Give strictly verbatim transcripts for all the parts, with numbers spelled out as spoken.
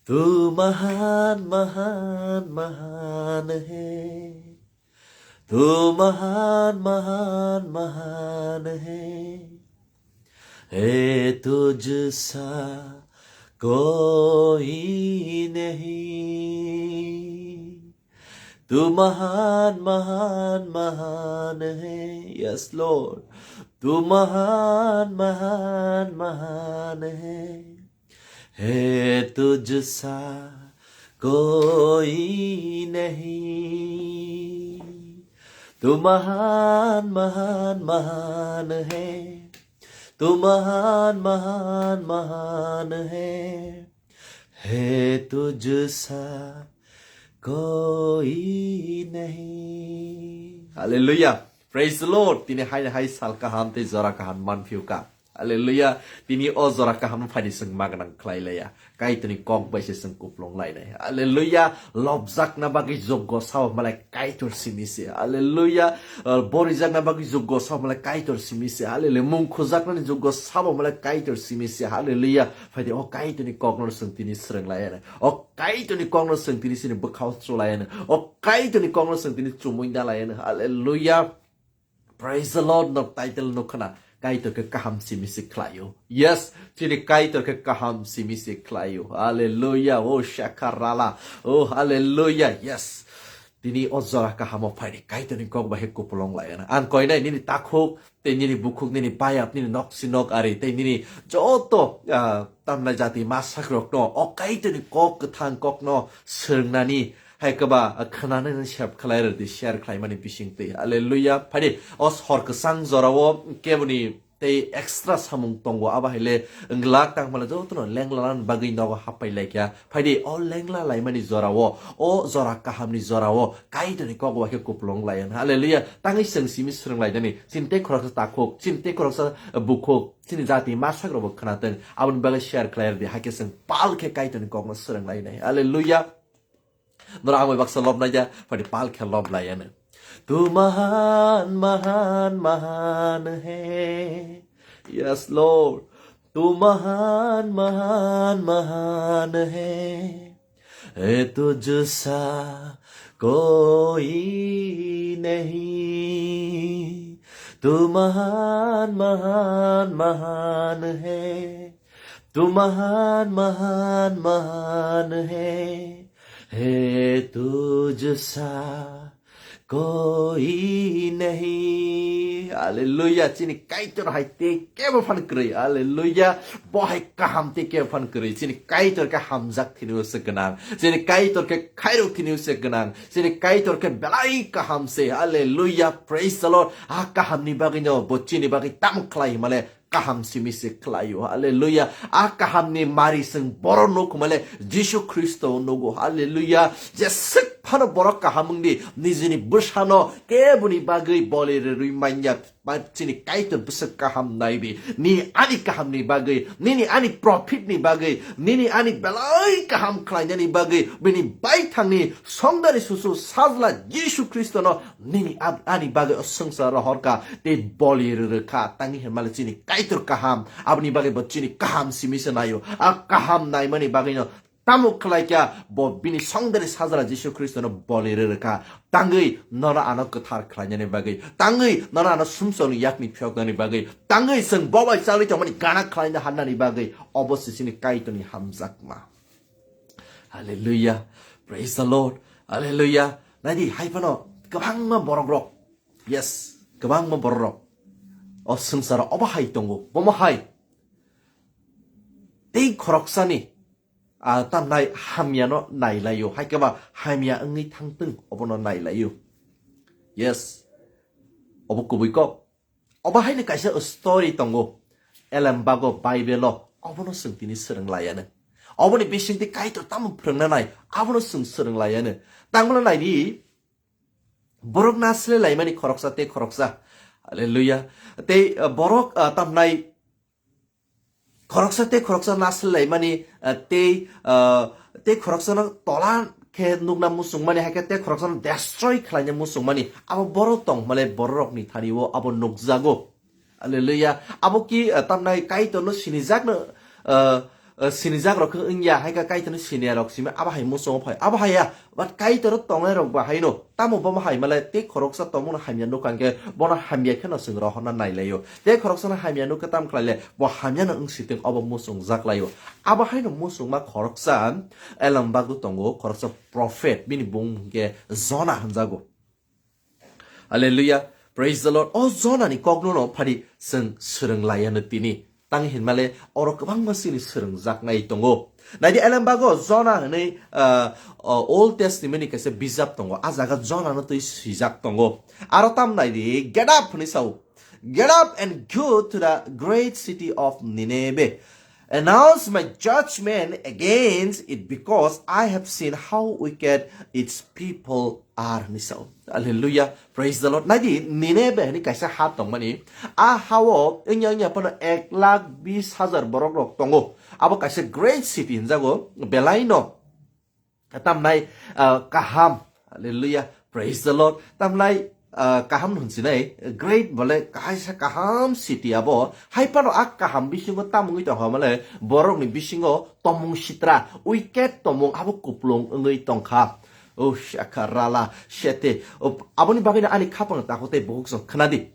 तू महान, महान, महान है। तू महान, महान, महान है। है तुझसा कोई नहीं। तू महान, महान, महान है। Yes, Lord. तू महान, महान, महान है। है तुझसा कोई नहीं। तू महान, महान, महान है। तू महान, महान, महान है। है तुझसा कोई नहीं। Hallelujah. Praise the Lord. Tini hai hai sal kaham tei jora kaham manphiuka. Hallelujah. Tini o jora kaham phaidi seng magnang khlai laya. Kaitorni kok bai se seng kuplung lainai. Hallelujah. Lobjakna bagwi joggo sao malai Kaitor simi se. Hallelujah. Uh, borijakna bagwi joggo sao malai Kaitor simi se. Hallelujah. Mung khujaknani joggo sao malai Kaitor simi se. Hallelujah. Phaidi o Kaitorni kokno seng tini sreng laya. O Kaitorni kokno seng tini sini bwkhao chulai ano. O Kaitorni kokno seng tini chumui dalai ano. Hallelujah. Praise the Lord. No title no khna. Kaitor khe kaham simi se khlaio. Yes, chini Kaitor khe kaham simi se khlaio. Hallelujah. Oh, shakarala. Oh, hallelujah. Yes. Tini o jora kahamo phaidi Kaitorni kok bai khe kupulung lai ano. Ang koinai nini takhuk, tei nini bukhuk, nini bayap, nini nok si nok ari, tei nini joto, ah, tamnai jati masak rokno o Kaitorni kok kwthang kokno swngnani hai kwba, ah, khwnanani sep khlai rwdi, share khlaimani bisingtwi. Hallelujah. Phaidi o sor kwchang jorao keboni tei extra samung tongo, abo haile wng glak tang male jotono lenglanan bagwi nogo happai laikya. Phaidi o lengla laimani jorao, o jora kahamni jorao Kaitorni kok bai khe kupulung lai ano. Hallelujah. Tangwi chwng simi swrwng lai dani. Chini tei khoroksa takhuk, chini tei khoroksa bukhuk, chini jati masak rokbo khwnathwng. Aboni bagwi share khlai rwdi. Hakhe chwng pal khe Kaitorni kokno swrwng lai nai. Hallelujah. Nora ang bai baksa lob nai ya, phaidi pal khe lob lai ano. तू महान, महान, महान है। Yes, Lord. तू महान, महान, महान है। है तुझसा कोई नहीं। तू महान, महान, महान है। तू महान, महान, महान है। है तुझसा कोई नहीं। Hallelujah. Chini Kaitor hai tei kebo phan kwrwi. Hallelujah. Bo hai kaham tei kebo phan kwrwi. Chini Kaitor khe hamjak thini se gwnang. Chini Kaitor khe khairok thini se gwnang. Chini Kaitor khe belai kaham se. Hallelujah. Praise the Lord. A kahamni bagwi no bo chini bagwi tamo khlai himale kaham simi se khlaio. Hallelujah. A kahamni mari chwng boro nuk himale Jisu Khristo nugo. Hallelujah. Jeswk phano borok kaham wngdi, nijini bwsano keboni bagwi boli rwrwi manya. Ba chini Kaitor bwswk kaham naibi. Nini ani kahamni bagwi, nini ani profit ni bagwi, nini ani belai kaham khlainani bagwi, bini baithangni songdari susu sajla Jisu Khristono nini ab-, ani bagwi o swngchar rohor kha tei boli rwrwk kha. Tangwi hwnmale chini Kaitor kaham, aboni bagwi bo chini kaham simi se naio. A kaham naimani bagwino tamo khlai kha, bo bini songdari sajla Jisu Khristono boli rwrwk kha. Tangwi nono ano kwthar khlainani bagwi, tangwi nono ano sumsokni yakni phiyoknani bagwi, tangwi chwng bo bai chalwi tongmani gana khlaina hannani bagwi, obo se chini Kaitorni hamjakma. Hallelujah. Praise the Lord. Hallelujah. Naidi, hai phano kwbangma borok rok. Yes, kwbangma borok rok. O swngcharo obo hai tongo. Bomo hai. Tei khoroksani, ah, tamnai hamyano nailaio. Hai khe ba hamya wngwi thangtwng obono nailaio. Yes. Obo kubui kok. Obo haino kaisa story tongo. Elembago Bible-o obono chwng tini swrwng laianw. Oboni bisingtwi Kaitor tamo phwrwngna nai, abono chwng swrwng laianw. Tangmano naidi, borok nasle laimani khoroksa tei khoroksa. Hallelujah. Tei, uh, borok, uh, tamnai khoroksa tei khoroksa nasle laimani, uh, tei, uh, tei khoroksano tola khe nukna muchungmani, hai khe tei khoroksano destroy khlaina muchungmani, abo borok tong hwnmale bororokni thani-o abo nukjago. Hallelujah. Abo ki, uh, tamnai Kaitorno sinijakno, uh, eh, sinijak rok khe wngya, hai khe Kaitorni siniya rok simi abo hai muchungo phai, abo hai ya, but Kaitor tongnai rok ba haino, tamo bo hai male tei khoroksa tongmung hamya nukha hwnkhe bono hamya kheno chwng rohorna nailaio, tei khoroksa no hamya nukhe tam khlaile bo hamya no wngsitwng obo muchungjak laio. Abo haino muchungma khoroksa Elambagwi tongo, khoroksa prophet, bini bung hwnkhe Jona hwnjago. Hallelujah. Praise the Lord. O Jonani kokno no phari chwng swrwng laiya no tini. Tang hinmale oro kwbangma chini swrwngjaknai tongo. Naidi Elembago Jona hwnwi, ah, o Old Testament ni kaisa bijap tongo. A jaga Jona no twi swijak tongo. Aro tam naidi, "Get up," hwnwi sao. "Get up and go to the great city of Nineveh. Announce my judgment against it because I have seen how wicked its people are," hwnwi sao. Hallelujah. Praise the Lord. Naidi, Nineveh hwnwi kaisa ha tongmani. A hao wngya wngya phano ek lakh bis hajar borok rok tongo. Abo kaisa great city hwnjago. Belai no tamnai, ah, kaham. Hallelujah. Praise the Lord. Tamnai, ah, kaham hwnsinai. Great bole kaisa kaham city abo. Hai phano a kaham bisingo tamungwi tongkha male borokni bisingo tomung sitra, wicked tomung abo kuplung wngwi tongkha. Oh, shaka rala, shete. Oh, aboni bagwino ani khapang takhuk tei bukhuk song khnadi.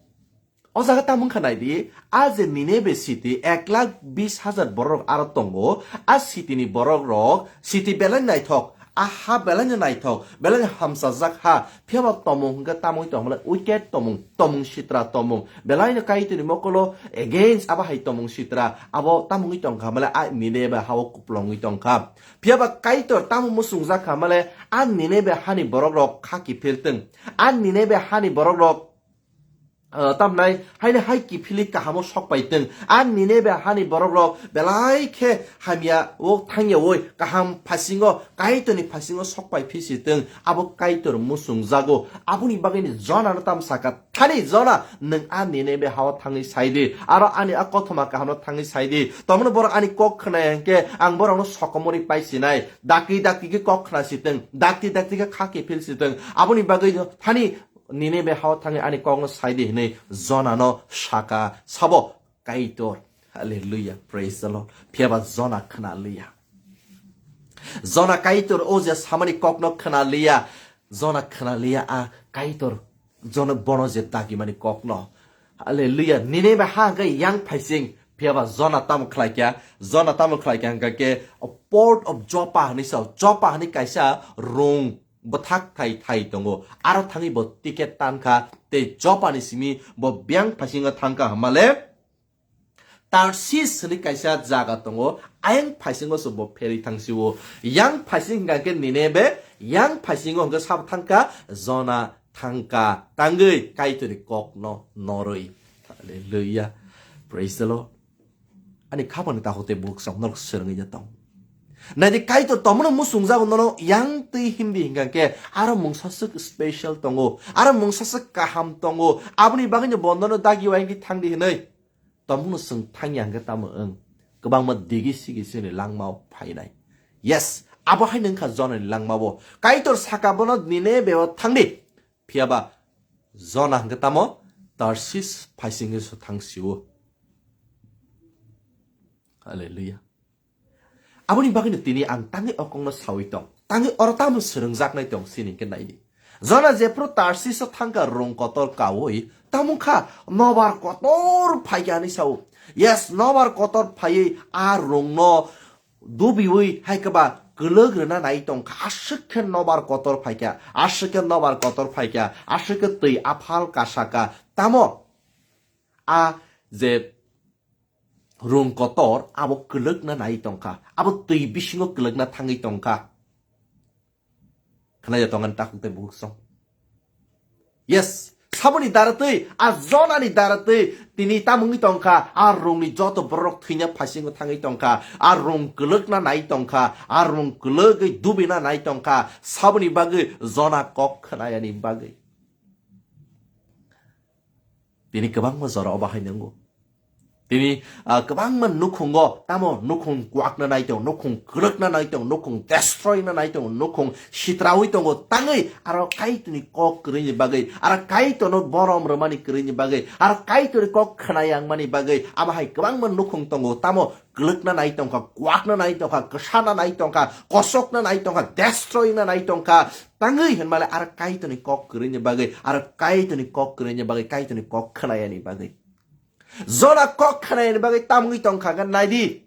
O jaga tamo wngkha naidi, a je Nineveh city ek lakh bis hajar borok aro tongo, a city ni borok rok, city belai naithok, a ha belai no naithok, belai no hamsajak ha, phiya ba tomung hwnkhe tamo wng tongmani wicked tomung, tomung sitra tomung, belai no Kaitorni mokolo against abo hai tomung sitra, abo tamo wngwi tongkha male a Nineveh hao kuplongwi tongkha. Phiya ba Kaitor tamo muchungjak kha male a Nineveh hani borok rok kha kiphiltwng, a Nineveh hani borok rok ah, tamnai haino hai kiphilwi kahamo sok pai tong. A Nineveh hani borok rok belai khe hamya o thangya oi kaham phasingo Kaitorni phasingo sok pai phisi tong. Abo Kaitor muchungjago. Aboni bagwino Jonano tam saka, "Thani Jona, nwng a Nineveh hao thangwi sai di. Aro ani a kothoma kahamno thangwi sai di. Tamoni borok ani kok khwnai hwnkhe ang borokno sokomorwi paisinai. Dakti dakti khe kok khna si tong. Dakti dakti khe kha kiphil si tong. Aboni bagwi thani Nineveh hao thangwi ani kokno sai di," hwnwi Jonano saka sabo Kaitor. Hallelujah, praise the Lord. Phiya ba Jona khna liya. Jona Kaitor o je samani kokno khna liya. Jona khna liya a Kaitor Jona bono je dagimani kokno. Hallelujah. Nineveh ha hwnkhe yang phaising. Phiya ba Jona tamo khlai kya? Jona tamo khlai kya hwnkha khe Port of Joppa hwnwi sao. Joppa hwnwi kaisa rung bwthak thai thai tongo. Aro thangwi bo ticket tankha tei Joppa ni simi bo biyang phaisingo thangkha hwnmale Tarsis hwnwi kaisa jaga tongo. Ayang phaisingo se bo pherwi thangsio. Yang phaising hwnkha khe Nineveh, yang phaisingo hwnkhe sabo thangkha Jona thangkha tangwi Kaitorni kokno norwi. Hallelujah. Praise the Lord. Ani khapangni takhuk tei bukhuk song norok swrwngwi ya tong. Naidi Kaitor tomono muchungjago nono yang twi himdi hingka khe aro mungsa swk special tongo, aro mungsa swk kaham tongo, aboni bagwino bo nono dagi uaingwi thangdi hinwi. Tomono chwng thangya hingke tamo wng? Kwbangma digi sigi chini langmao phainai. Yes, abo haino wngkha Jonani langmao. Kaitor saka bono Nineveh o thangdi. Phiya ba Jona hingke tamo Tarsis phaisingwi se thangsio. Hallelujah. Aboni bagwino tini ang tangwi o kokno sawi tong. Tangwi oro tamo swrwngjaknai tong sini hingke naidi. Jona jephru Tarsiso thangkha rung kotor kaui, tamo kha nobar kotor phaikha hinwi sao. Yes, nobar kotor phaiwi a rungno dubiui hai khe ba kwlwk rwna nai tongkha. Aswk khe nobar kotor phaikha, aswk khe nobar kotor phaikha, aswk khe twi aphal kasaka. Tamo a je rung kotor abo kwlwkna nai tongkha, abo twi bisingo kwlwkna thangwi tongkha. Khwnaya tongani takhuk tei bukhuk song. Yes, saboni daratwi, a Jonani daratwi tini tamungwi tongkha, a rungni joto borok thwina phasingo thangwi tongkha, a rung kwlwkna nai tongkha, a rung kwlwgwi dubina nai tongkha, saboni bagwi Jona kok khwnayani bagwi. Tini kwbangma jora o bahai nwngo. Tini, ah, kwbangma nukhungo tamo nukhung kwakna nai tongo, nukhung kwlwkna nai tongo, nukhung destroy na nai tongo, nukhung sitraui tongo, tangwi aro Kaitorni kok kwrwini bagwi, aro Kaitorno borom rwmani kwrwini bagwi, aro Kaitorni kok khwnayangmani bagwi, amo hai kwbangma nukhung tongo, tamo kwlwkna nai tongkha, kwakna nai tongkha, kwsana nai tongkha, kosokna nai tongkha, destroy na nai tongkha, tangwi hinmale aro Kaitorni kok kwrwini bagwi, aro Kaitorni kok kwrwini bagwi, Kaitorni kok khwnayani bagwi. Jona kok khwnayani bagwi tamungwi tongkha hwnkhe naidi.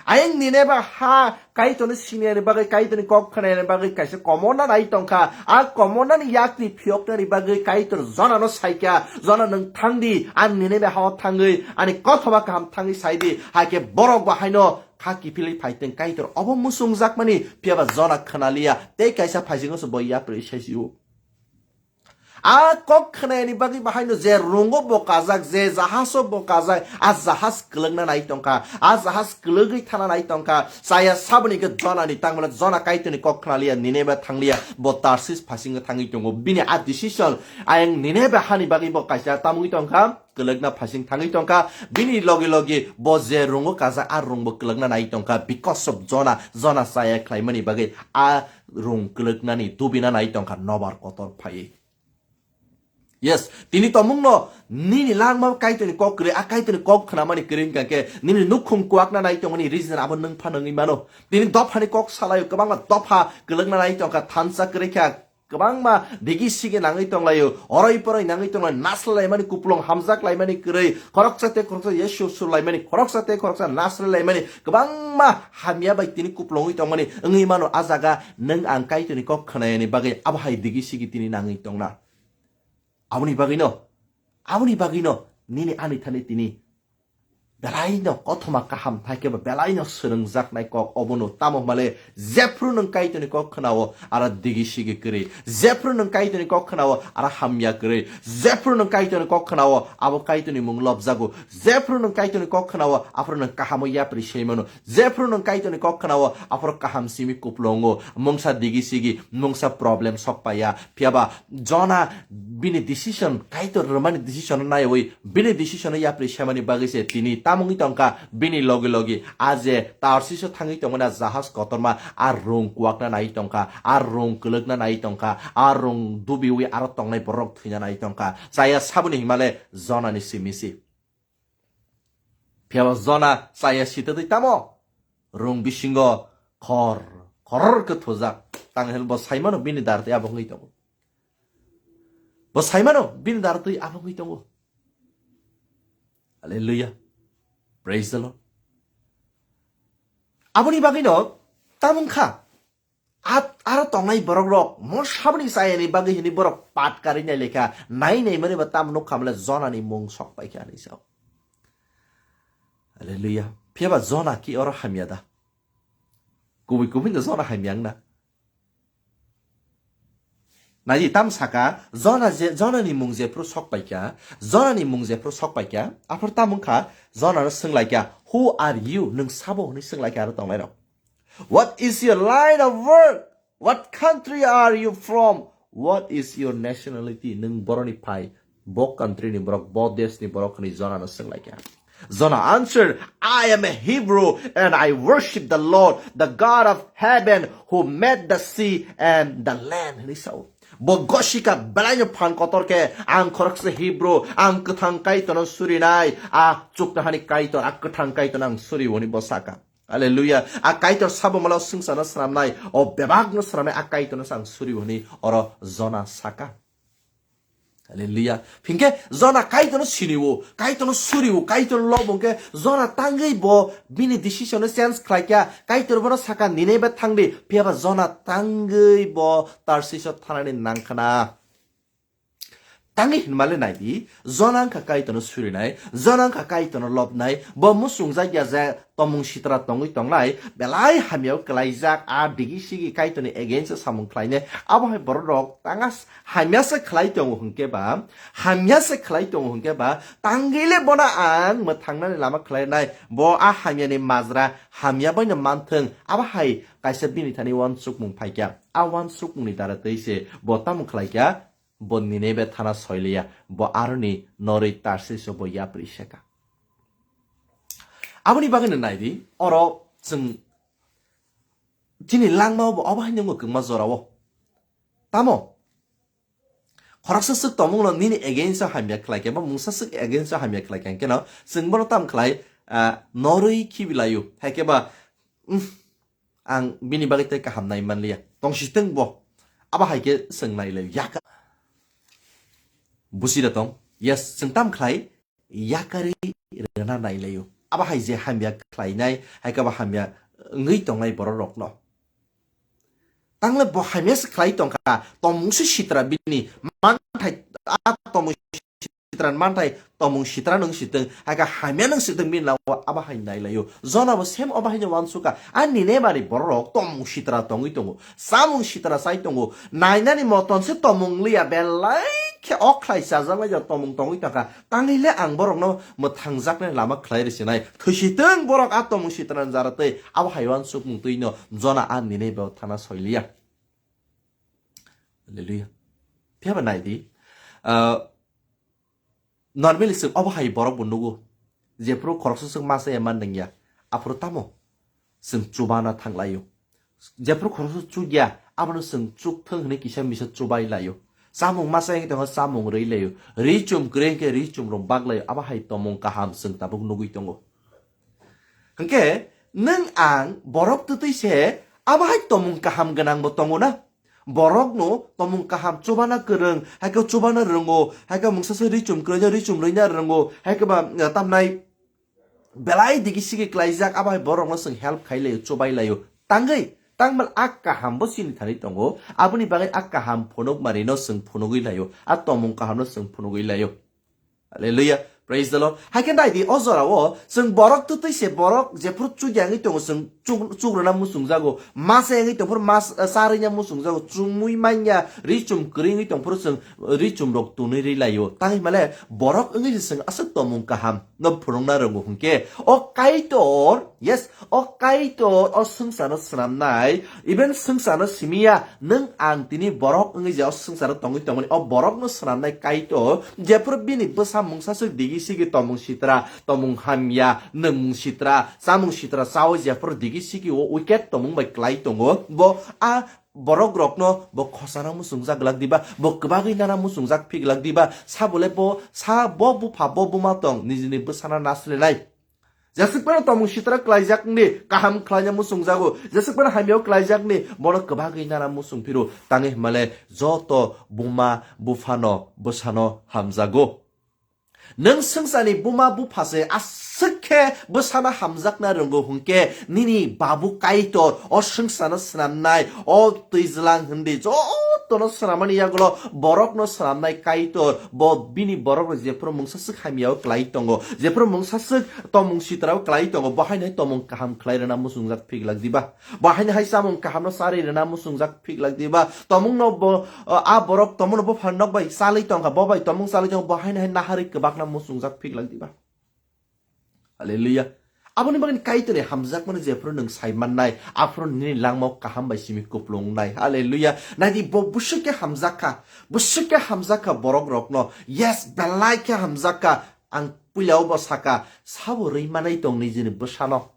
Ayang Nineba ha Kaitorni siniyani bagwi, Kaitorni kok khwnayani bagwi kaisa komorna nai tongkha. A komornani yakni phiyoknani bagwi Kaitor Jonano saikha, "Jona, nwng thangdi, ang Nineba hao thangwi ani kothoma kaham thangwi saidi." Hakhe borok bo haino kha kiphilwi phaiteng Kaitor obo musungjakmani, phiyaba Jona khwnaliya, tei kaisa phaisingo se bo yapri saisio. A kok khwnayani bagwi bahaino je rungo bo kajak, je jahaso bo kajak, a jahas kwlwkna nai tongkha, a jahas kwlwgwi thana nai tongkha, chaya saboni khe Jonani tangmale Jona Kaitorni kok khwnaliya, Nineba thangliya, bo Tarsis phasingo thangwi tongo. Bini a decision, ayang Nineba hani bagwi bo kaisa tamungwi tongkha, kwlwkna phasing thangwi tongkha, bini logi logi bo je rungo kajak, a rungbo kwlwkna nai tongkha, because of Jona, Jona chaya khlaimani bagwi a rung kwlwknani dubina nai tongkha nobar kotor phaiwi. Yes, tini tomungno nini langma Kaitorni kok kwrwi, a Kaitorni kok khnamani kwrwi wngkha khe nini nukhung kwakna nai tongmani reason abo nwng pha nangwi mano. Tini dophani kok salaio, kwbangma dopha kwlwkna nai tongkha, thansa kwrwi kha, kwbangma digi sigi nangwi tonglaio, oroi poroi nangwi tonglaio, naslai laimani kuplung, hamjak laimani kwrwi, khoroksa tei khoroksa Yesu sur laimani, khoroksa tei khoroksa naslai laimani, kwbangma hamya bai tini kuplungwi tongmani wngwi mano. A jaga nwng ang Kaitorni kok khwnayani bagwi abo hai digi sigi tini nangwi tongna. Aboni bagwino, aboni bagwino nini ani thani tini belaino kothoma kaham thai khe bo belaino swrwngjaknai kok obono. Tamo hwnmale jephru nwng Kaitorni kok khwnao, aro digi sigi kwrwi. Jephru nwng Kaitorni kok khwnao, aro hamya kwrwi. Jephru nwng Kaitorni kok khwnao, abo Kaitorni mung lobjago. Jephru nwng Kaitorni kok khwnao, aphuru nwng kahamo yapri sai mano. Jephru nwng Kaitorni kok khwnao, aphuru kaham simi kuplungo. Mungsa digi sigi, mungsa problem sok paiya. Phiyaba Jona bini decision, Kaitor rwmani decision naiwi, bini decision yapri semani bagwi se tini tamungwi tongkha, bini logi logi a je Tarsiso thangwi tongmani a jahaj kotorma a rung kwakna nai tongkha, a rung kwlwkna nai tongkha, a rung dubiwi aro tongnai borok thwina nai tongkha. Chaya saboni himale Jonani simisi. Phiyaba Jona chaya sitadwi tamo? Rung bisingo khor, khoror khe thujak. Tang hel bo saimano bini dartwi abo wngwi tongo. Bo saimano bini dartwi abo wngwi tongo. Hallelujah. Praise the Lord. Aboni bagwino tamung kha. At-, aro tongnai borok rok mo saboni chayani bagwi hini borok pat kari nai lekha nai nai mani ba tam nuk khamle Jonani mung sok pai kha hinwi sao. Hallelujah. Phiyaba Jona ki oro hamya da? Kubui kubui no Jona hamya wngna. Naidi tam saka Jona je, Jonani mung jephru sok pai kha, Jonani mung jephru sok pai kha, aphuru tam wngkha Jona no swng lai kha, "Who are you?" Nwng sabo hwnwi swng lai kha aro tongnai rok. "What is your line of work? What country are you from? What is your nationality?" Nwng boroni phai, bo country ni borok, bo desh ni borok hwnwi Jona no swng lai kha. Jona answered, "I am a Hebrew and I worship the Lord, the God of heaven, who made the sea and the land," hwnwi sao. Bo gosika belaino phan kotor khe, "Ang khoroksa Hebrew, ang kwthang Kaitorno surinai, a chuknohani Kaitor, a kwthang Kaitorno ang suri," hwnwi bo saka. Hallelujah. A Kaitor sabo malo swngcharno swnamnai, o bebakno swnamnai, a Kaitorno se ang suri hwnwi oro Jona saka. Hallelujah. Phinkhe Jona Kaitorno siniwo, Kaitorno suriwo, Kaitor lobo hwnkhe Jona tangwi bo bini decision no change khlai kha. Kaitor bono saka, "Ninebe thangdi," phiyaba Jona tangwi bo Tarsiso thanani nangkhna. Tangwi hinmale naidi, Jona wngkha Kaitorno surinai, Jona wngkha Kaitorno lobnai, bo muchungjak ya je tomung sitra tongwi tongnai, belai hamya o kwlaijak, a digi sigi Kaitorni against o samung khlainai, abo hai borok rok tanga s-, hamya se khlai tongo hwnkhe ba, hamya se khlai tongo hwnkhe ba, tangwi le bono ang mwthangnani lama khlainai, bo a hamyani majra hamya baino manthwng, abo hai kaisa bini thani uansukmung phaikha, a uansukmungni dara twi se bo tamo khlaikha, bo Ninebe thana soiliya, bo aroni norwi Tarsiso bo yapri seka. Aboni bagwi no nai di, oro chwng chini langmao bo obo hai nwngo kwbangma jorao. Tamo? Khoroksa swk tongmungno nini against o hamya khlai khe, ba mungsa swk against o hamya khlai khe, hwnkhe no chwng bono tam khlai, ah, norwi khibi laio. Hai khe ba, umm, ang bini bagwi tei kaham nai manliya. Tongsi thwng bo. Abo hai khe chwng nai laio. Yaka. Busi da tong. Yes, chwng tam khlai yakarwi rwna nai laio. Abo hai je hamya khlainai, hai khe ba hamya wngwi tongnai borok rokno. Tangle bo hamya se khlai tongkha, tomung se sitra bini manthai, a tomung sitra manthai, tomung sitra nung siteng, hai khe hamya nung siteng bini lago abo hai nai laio. Jona bo same obo hai no uansukha, a nini mani borok rok tomung sitra tongwi tongo, chamung sitra chai tongo, nainani moton se tomung liya belai khe ok khlai chajak lai tomung tongwi tongkha. Tangwi le ang borokno mwthangjaknai lama khlai rw sinai. Thwisi thwng borok a tomung sitra ni jara twi abo hai uansukmung twi no Jona a nini bo thana soiliya. Hallelujah. Phiya ba nai di. Ah, normally chwng obo hai borok bo nugo. Jephuru khoroksa swk masa ya man nangya. Aphuru tamo? Chwng chubana thanglaio. Jephuru khoroksa chukya, abono chwng chukthwng hwnwi kisa misa chubai laio. Chamung masa wngwi tongo, chamung rwi laio. Ri chum kwrwi hwnkhe ri chum rok bak laio. Abo hai tomung kaham chwng tabuk nugwi tongo. Hwnkhe nwng ang borok twtwi se abo hai tomung kaham gwnang bo tongo na? Borokno tomung kaham chubana kwrwng, hai khe chubana rwngo, hai khe mungsa se ri chum kwrwino ri chum rwina rwngo, hai khe ba, uh, tamnai belai digi sigi klaijak, abo hai borokno chwng help khai laio, chubai laio. Tangwi, tangmal a kaham bo chini thani tongo, aboni bagwi a kaham phunuk marino chwng phunugwi laio, a tomung kahamno chwng phunugwi laio. Hallelujah. Praise the Lord. Hai khe nai di, o jorao chwng borok twtwi se borok jephuru chukya wngwi tongo, chwng chuk-, chukrwna muchungjago. Masa wngwi tongphuru mas, eh, charwina muchungjago. Chumui manya, ri chum kwrwi wngwi tongphuru chwng ri chum rok tunwi rwi laio. Tangwi male borok wngwi se chwng aswk tomung kaham no phunukna rwngo hwnkhe, o Kaitor, yes, o Kaitor o swngcharno swnamnai, even swngcharno simiya, nwng ang tini borok wngwi je o swngcharo tongwi tongmani, o borokno swnamnai Kaitor, jephuru bini bwsa mungsa swk digi sigi tomung sitra, tomung hamya, nwngmung sitra, chamung sitra chawi jephuru digi sigi o wicked tomung bai klai tongo, bo a borok rokno bo khosana muchungjak glak diba, bo kwbagwi nana muchungjak phik glak diba, sabole bo sa bo bupha bo buma tong nijini bwsana naslenai. Jeswk phano tomung sitra klaijak ni kaham khlaina muchungjago, jeswk phano hamya o klaijak ni bono kwbagwi nana muchung phiro, tangwi hwnmale joto buma buphano bwsano hamjago. Nwng swngcharni buma bupha se aswk khe bwsano hamjakna rwngo hwnkhe nini babu Kaitor o swngcharno swnamnai, o twijlang hwndi jotono swnamani yagulo borokno swnamnai Kaitor, bo bini borokno jephuru mungsa swk hamya o klai tongo, jephuru mungsa swk tomung sitra o klai tongo, bo haino hai tomung kaham khlai rwna muchungjak phik glak diba? Bo haino hai chamung kahamno charwi rwna muchungjak phik glak diba? Tomungno bo, a borok tomungno buphano nok bai chalwi tongkha, bo bai tomung chalwi tongkha, bo haino hai naharwi kwbakna muchungjak phik glak diba? Hallelujah. Aboni bagwi Kaitorni hamjakmano jephuru nwng sai mannai, aphuru nini langmao kaham bai simi kuplung wngnai. Hallelujah. Naidi bo bwswk khe hamjak kha, bwswk khe hamjak kha borok rokno. Yes, belai khe hamjak kha. Ang puila o bo saka, sabo rwi manai tong nijini bwsano.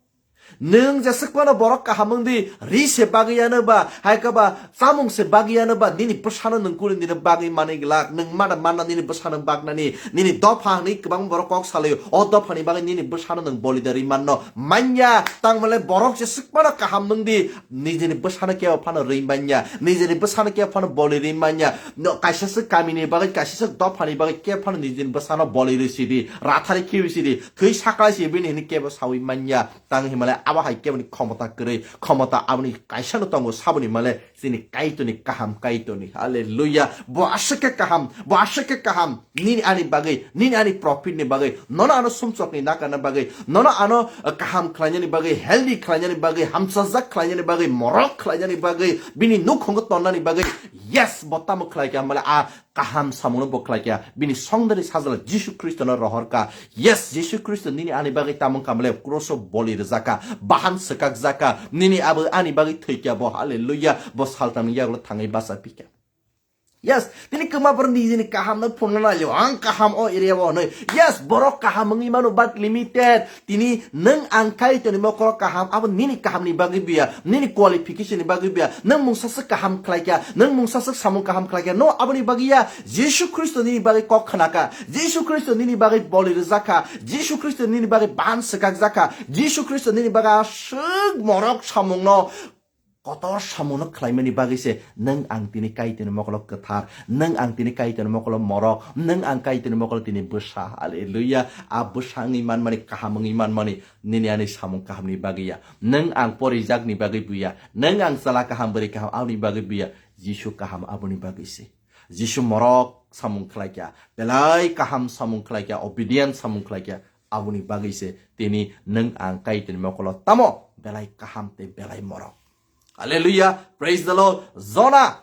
Nwng jeswk phano borok kaham wng di, ri se bagwi yano ba, hai khe ba chamung se bagwi yano ba, nini bwsano nwng kuri nini bagwi manwi glak, nwng mana manna nini bwsano baknani, nini dopha hwnwi kwbang borok kok salaio, o dophani bagwi nini bwsano nwng bolida rwi manno. Manya, tangmale borok jeswk phano kaham wng di, nijini bwsano kebo phano rwi manya, nijini bwsano kebo phano boli rwi manya, no, kaisa swk kamini bagwi, kaisa swk dophani bagwi kebo phano nijini bwsano boli rwi sidi, rathari khibi sidi, thwi saklai si bini hwnwi kebo sawi manya. Tang himale abo hai keboni khomota kwrwi, khomota aboni kaisa no tongo, saboni male chini Kaitorni kaham Kaitorni. Hallelujah. Bo aswk khe kaham, bo aswk khe kaham. Nini ani bagwi, nini ani profit ni bagwi, nono ano sumsokni nakarna bagwi, nono ano, uh, kaham khlainani bagwi, healthy khlainani bagwi, hamsajak khlainani bagwi, morok khlainani bagwi, bini nukhungo tonnani bagwi. Yes, bo tamo khlai kha himale a kaham samungno bo khlai kha, bini songdari sajla Jisu Khristono rohor kha. Yes, Jisu Khristo nini ani bagwi tamo wngkha male kroso boli rwjak kha, bahan swkak jak kha, nini abo ani bagwi thwi kha bo, hallelujah, bo saltamni yagulo thangwi bacha phi kha. Yes, tini kwma borok nijini kaham no phunukna nailio, ang kaham o area o hwnwi. Yes, borok kaham wngwi mano, but limited. Tini nwng ang Kaitorni mokolo kaham, abo nini kahamni bagwi buya, nini qualification ni bagwi buya. Nwng mungsa swk kaham khlaikha, nwng mungsa swk samung kaham khlaikha, no, aboni bagwi ya. Jisu Khristo nini bagwi kok khnakha, Jisu Khristo nini bagwi boli rwjakha, Jisu Khristo nini bagwi ban swkakjakha, Jisu Khristo nini bagwi aswk morok samungno kotor samungno khlaimani bagwi se nwng ang tini Kaitorni mokolo kwthar, nwng ang tini Kaitorni mokolo morok, nwng ang Kaitorni mokolo tini bwsa. Hallelujah. A bwsa wngwi manmani, kaham wngwi manmani nini ani samung kahamni bagwi ya. Nwng ang porijakni bagwi buya, nwng ang chwla kaham, bwrwi kaham aboni bagwi buya, Jisu kaham aboni bagwi se. Jisu morok samung khlaikha, belai kaham samung khlaikha, obedient samung khlaikha, aboni bagwi se tini nwng ang Kaitorni mokolo tamo belai kaham tei belai morok. Hallelujah, praise the Lord. Jona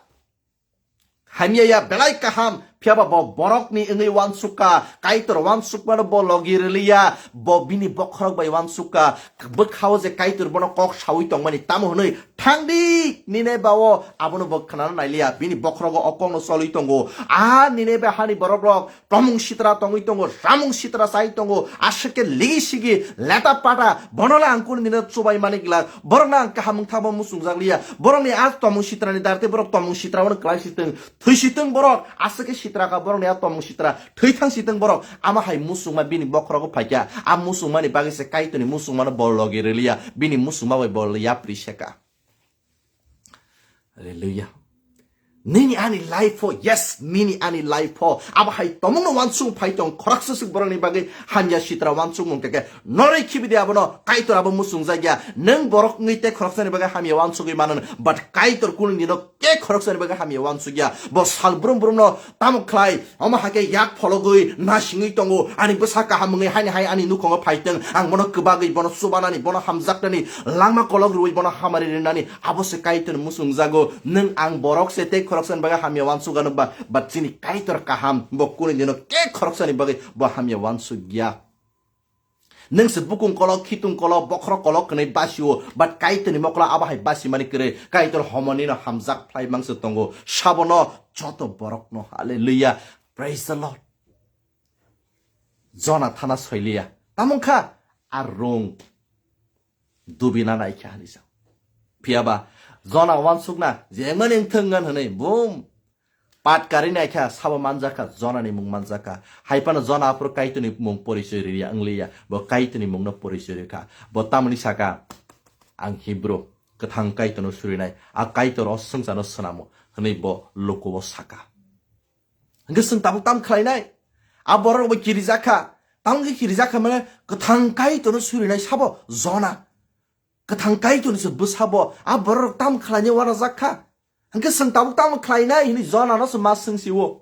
hamya ya, belai kaham, phiyaba bo borokni wngwi wansukha, Kaitor wansukmano bo logi rwliya, bo bini bokhorok bai wansukha, bwkhao je Kaitor bono kok saui tongmani, tamo hwnwi, "Thangdi, Nineba o," abono bo khnana nailiya, bini bokhorogo o kokno cholwi tongo. A Nineba hani borokrok tomung sitra tongwi tongo, samung sitra chai tongo, aswk khe ligi sigi, leta pata, bono le ang kunu dino chubai mani glak, borokno ang kaham wngthangma muchungjak liya, borokni a tomung sitrani darte borok tomung sitra bono kwlai sitwng, thwi sitwng borok, aswk khe sitra kha borokni a tomung sitra, thwi thang sitwng borok, ama hai muchungma bini bokhorogo phaikha, a muchungmani bagwi se Kaitorni muchungmano bo logi rwliya, bini muchungma bai bo yapri seka. Hallelujah. Nini ani life o, yes, nini ani life o. Abo hai tomungno wansuk phai tong, khoroksa swk borokni bagwi hamya sitra wansukmung khe khe noroi khibi de abono, Kaitor abo muchungjak ya. Nwng borok wngwi tei khoroksani bagwi hamya wansugwi mano, but Kaitor kunu dino khe khoroksani bagwi hamya wansuk ya. Bo sal brum brumno tamo khlai, omo hai khe yak phologwi nasingwi tongo, ani bwsa kaham wngwi haini hai ani nukhungo phaitwng, ang bono kwbagwi, bono chubanani, bono hamjaknani, langma kolok rwui bono hamari rinani, abo se Kaitor muchungjago. Nwng ang borok se tei khoroksani bagwi hamya wansuk anw ba, but chini Kaitor kaham, bo kunu dino khe khoroksani bagwi bo hamya wansuk ya. Nwng se bukung kolok, khitung kolok, bokhorok kolok hwnwi basio, but Kaitorni mokolo abo hai basimani kwrwi, Kaitor homonino hamjak phlai mangse tongo, sabono joto borokno. Hallelujah. Praise the Lord. Jona thana soiliya. Tamo wngkha a rung dubina naikha hinwi sa. Phiyaba Jona wansukna jengmani wngthwng ngan hwnwi bum pat kari naikha, sabo manjakha, Jonani mung manjakha. Hai phano Jona aphuru Kaitorni mung porichoi riya wngliya. Bo Kaitorni mungno porichoi rikha. Bo tamoni saka, "Ang Hibru, kwthang Kaitorno surinai. A Kaitor o swngcharno swnamo," hwnwi bo lukuo saka. Hwnkhe chwng tabuk tam khlainai? A borok bo kirijakha. Tamo khe kirijakha mane kwthang Kaitorno surinai sabo Jona. Kwthang Kaitorni se bwsabo a borok tam khlainai uanajak kha. Hwnkhe chwng tabuk tamo khlainai hinwi Jonano se ma swngsio.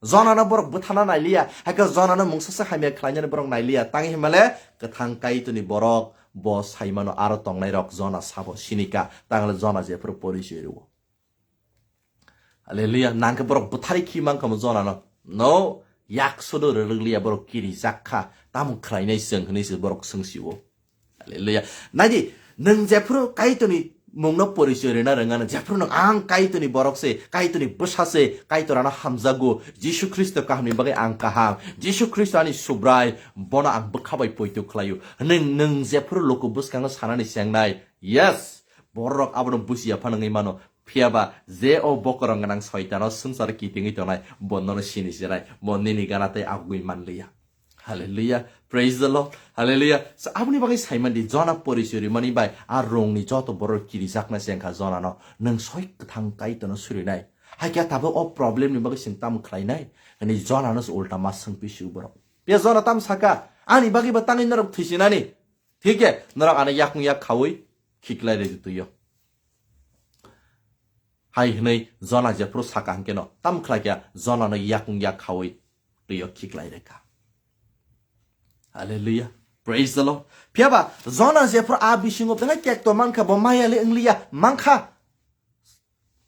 Jonano borok bwthana nailiya. Hakhe Jonano mungsa se hamya khlainani borok nailiya. Tang hinmale kwthang Kaitorni borok bo saimano aro tongnairok Jona sabo sinika. Tangle Jona jephuru porichoi rwo. Hallelujah. Nangkhe borok bwthari khi mankha mo Jonano. No, yak sodo rwrwk liya, borok kirijak kha. Tamo khlainai chwng hwnwi se borok swngsio. Hallelujah. Naidi, nwng jephuru Kaitorni mungno porichoi rwna rwngano, jephuru nwng ang Kaitorni borok se, Kaitorni bwsa se, Kaitor ano hamjago, Jisu Khristo kahamni bagwi ang kaham, Jisu Khristo ani Subrai, bono ang bwkha bai poito khlaio. Nwng, nwng jephuru luku bwskango sanani chengnai, yes, borok abono bujiya phano wngwi mano. Phiyaba je o bokorong gwnang soitano swngchar kitingwi tongnai, bo nono sini sinai, bo nini gana tei agugwi manliya. Hallelujah. Praise the Lord. Hallelujah. So, aboni bagwi saimandi Jona porichoi rimani bai a rongni joto borok kirijakna se wngkha Jonano. Nwng soi kwthang Kaitorno surinai. Hakhe tabuk o problem ni bagwi chwng tamo khlainai? Hwnwi Jonano se ulta ma swngphi sio borok. Phiya Jona tamo saka, "Ani bagwi ba tangwi norok thwisinani. Thik khe norok ano yakung yak khaui khiklai rwdi twio." Hai hwnwi Jona jephuru saka hwnkeno, tamo khlai kha Jonano yakung yak khaui twio khiklai rwkha. Hallelujah. Praise the Lord. Phiyaba Jona jephuru a bisingo belai tekto mankha, bo maya le wngliya, mankha.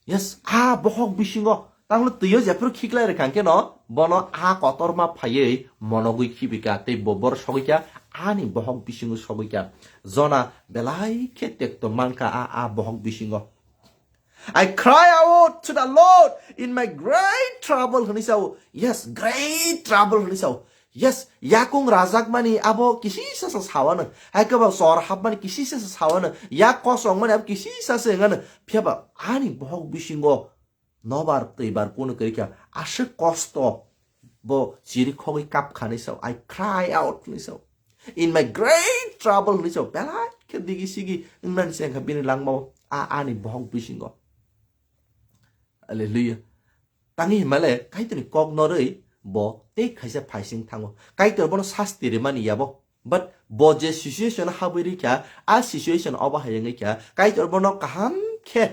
Yes, a bohok bisingo tanglo twio jephuru khiklai rwkha hwnkhe no, bono a kotorma phaiwi monogwi khibika tei bo bor sogwikha, ani bohok bisingo sogwikha. Jona belai khe tekto mankha a, a bohok bisingo. I cry out to the Lord in my great trouble hwnwi sao. Yes, great trouble hwnwi sao. Yes, yakung rajakmani abo kisisa sa sawano. Hai khe ba sor hapmani kisisa sa sawano. Yak kosongmani abo kisisa se wngano. Phiya ba ani bohok bisingo nobar twibar kuno kwrwi kha. Aswk kosto bo chiri khogwi kap kha hwnwi sao. I cry out hwnwi sao. In my great trouble hwnwi sao. Belai khe digi sigi wngmani se wngkha bini langmao. A ani bohok bisingo. Hallelujah. Tangwi himale Kaitorni kok norwi bo tei khaisa phaising thango. Kaitor bono sasti rimani yabo. But bo je situation habwi rikha, a situation obo hai wngwi kha. Kaitor bono kaham khe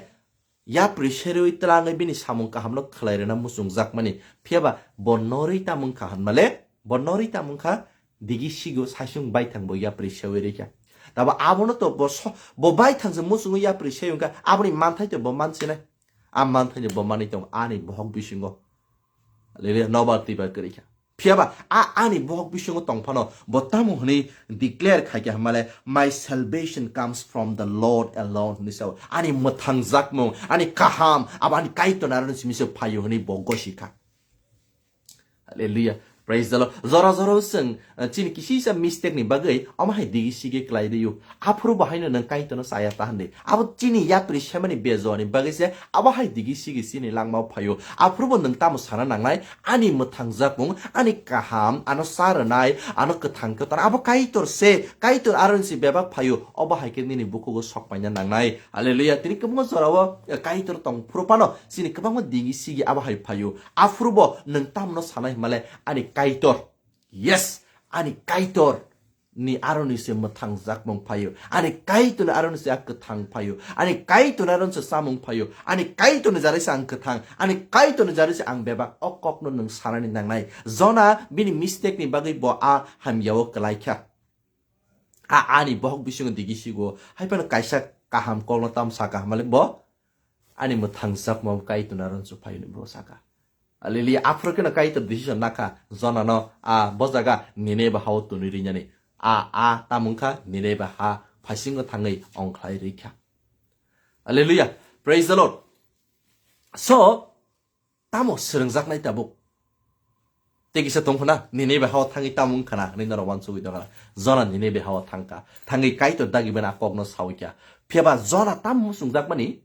yapri serwi twlangwi bini samung kahamno khlai rwna muchungjakmani. Phiyaba bo norwi tamung kha hwnmale, bo norwi tamung kha digi sigo saisung baithang bo yapri serwi rikha. Tabo abono to bo so-, bo baithang se muchungwi yapri serwi wngkha, aboni manthai to bo mansinai. A manthaino bo manwi tong ani bohok bisingo. Hallelujah, nobar twibar kwrwi kha. Phiyaba a ani bohok bisingo tong phano bo tamo hwnwi declare khai kha hwnmale, "My salvation comes from the Lord alone," hwnwi sao. Ani mwthangjakmung, ani kaham, abo ani Kaitor narwkni simi se phaio hwnwi bo gosi kha. Hallelujah. Praise the Lord. Jora jora chwng, eh, chini kisisa mistake ni bagwi omo hai digi sigi klai rio. Aphuru bo haino nwng Kaitorno chaya ta hwnwi. Abo chini yapri semani bejo ni bagwi se abo hai digi sigi chini langmao phaio. Aphuru bo nwng tamo sana nangnai, ani mwthangjakmung, ani kaham, ano sa rwnai, ano kwthang kwthar, abo Kaitor se, Kaitor aron se bebak phaio, obo hai khe nini bukugo sok paina nangnai. Hallelujah. Tini kwbangma jorao, eh, Kaitor tong phuru phano chini kwbangma digi sigi abo hai phaio. Aphuru bo nwng tamno sanai himale ani Kaitor. Yes, ani Kaitor ni aroni se mwthangjakmung phaio. Ani Kaitor ni aroni se a kwthang phaio. Ani Kaitor ni aroni se samung phaio. Ani Kaitor ni jari se ang kwthang. Ani Kaitor ni jari se ang bebak. O kokno nwng sanani nangnai. Jona bini mistake ni bagwi bo a hamyao kwlai kha. A ani bohok bisingo digi sigo. Hai phano kaisa kaham kokno tam saka himale bo. Ani mwthangjakmung Kaitor ni aroni se phaio ni bo saka. Hallelujah. Aphuru kheno Kaitor decision nakha, Jonano a bo jaga Nineba hao twnwi rinani. A, a tamung kha Nineba ha phasingo thangwi ongkhlai rikha. Hallelujah. Praise the Lord. So, tamo swrwngjaknai tabuk. Tei kisa tong khna, Nineba hao thangwi tamung khna, hwnwi norok uansugwi tong khna. Jona Nineba hao thangkha. Thangwi Kaitor dagi bana kokno sawi kha. Phiyaba Jona tam muchungjakmani,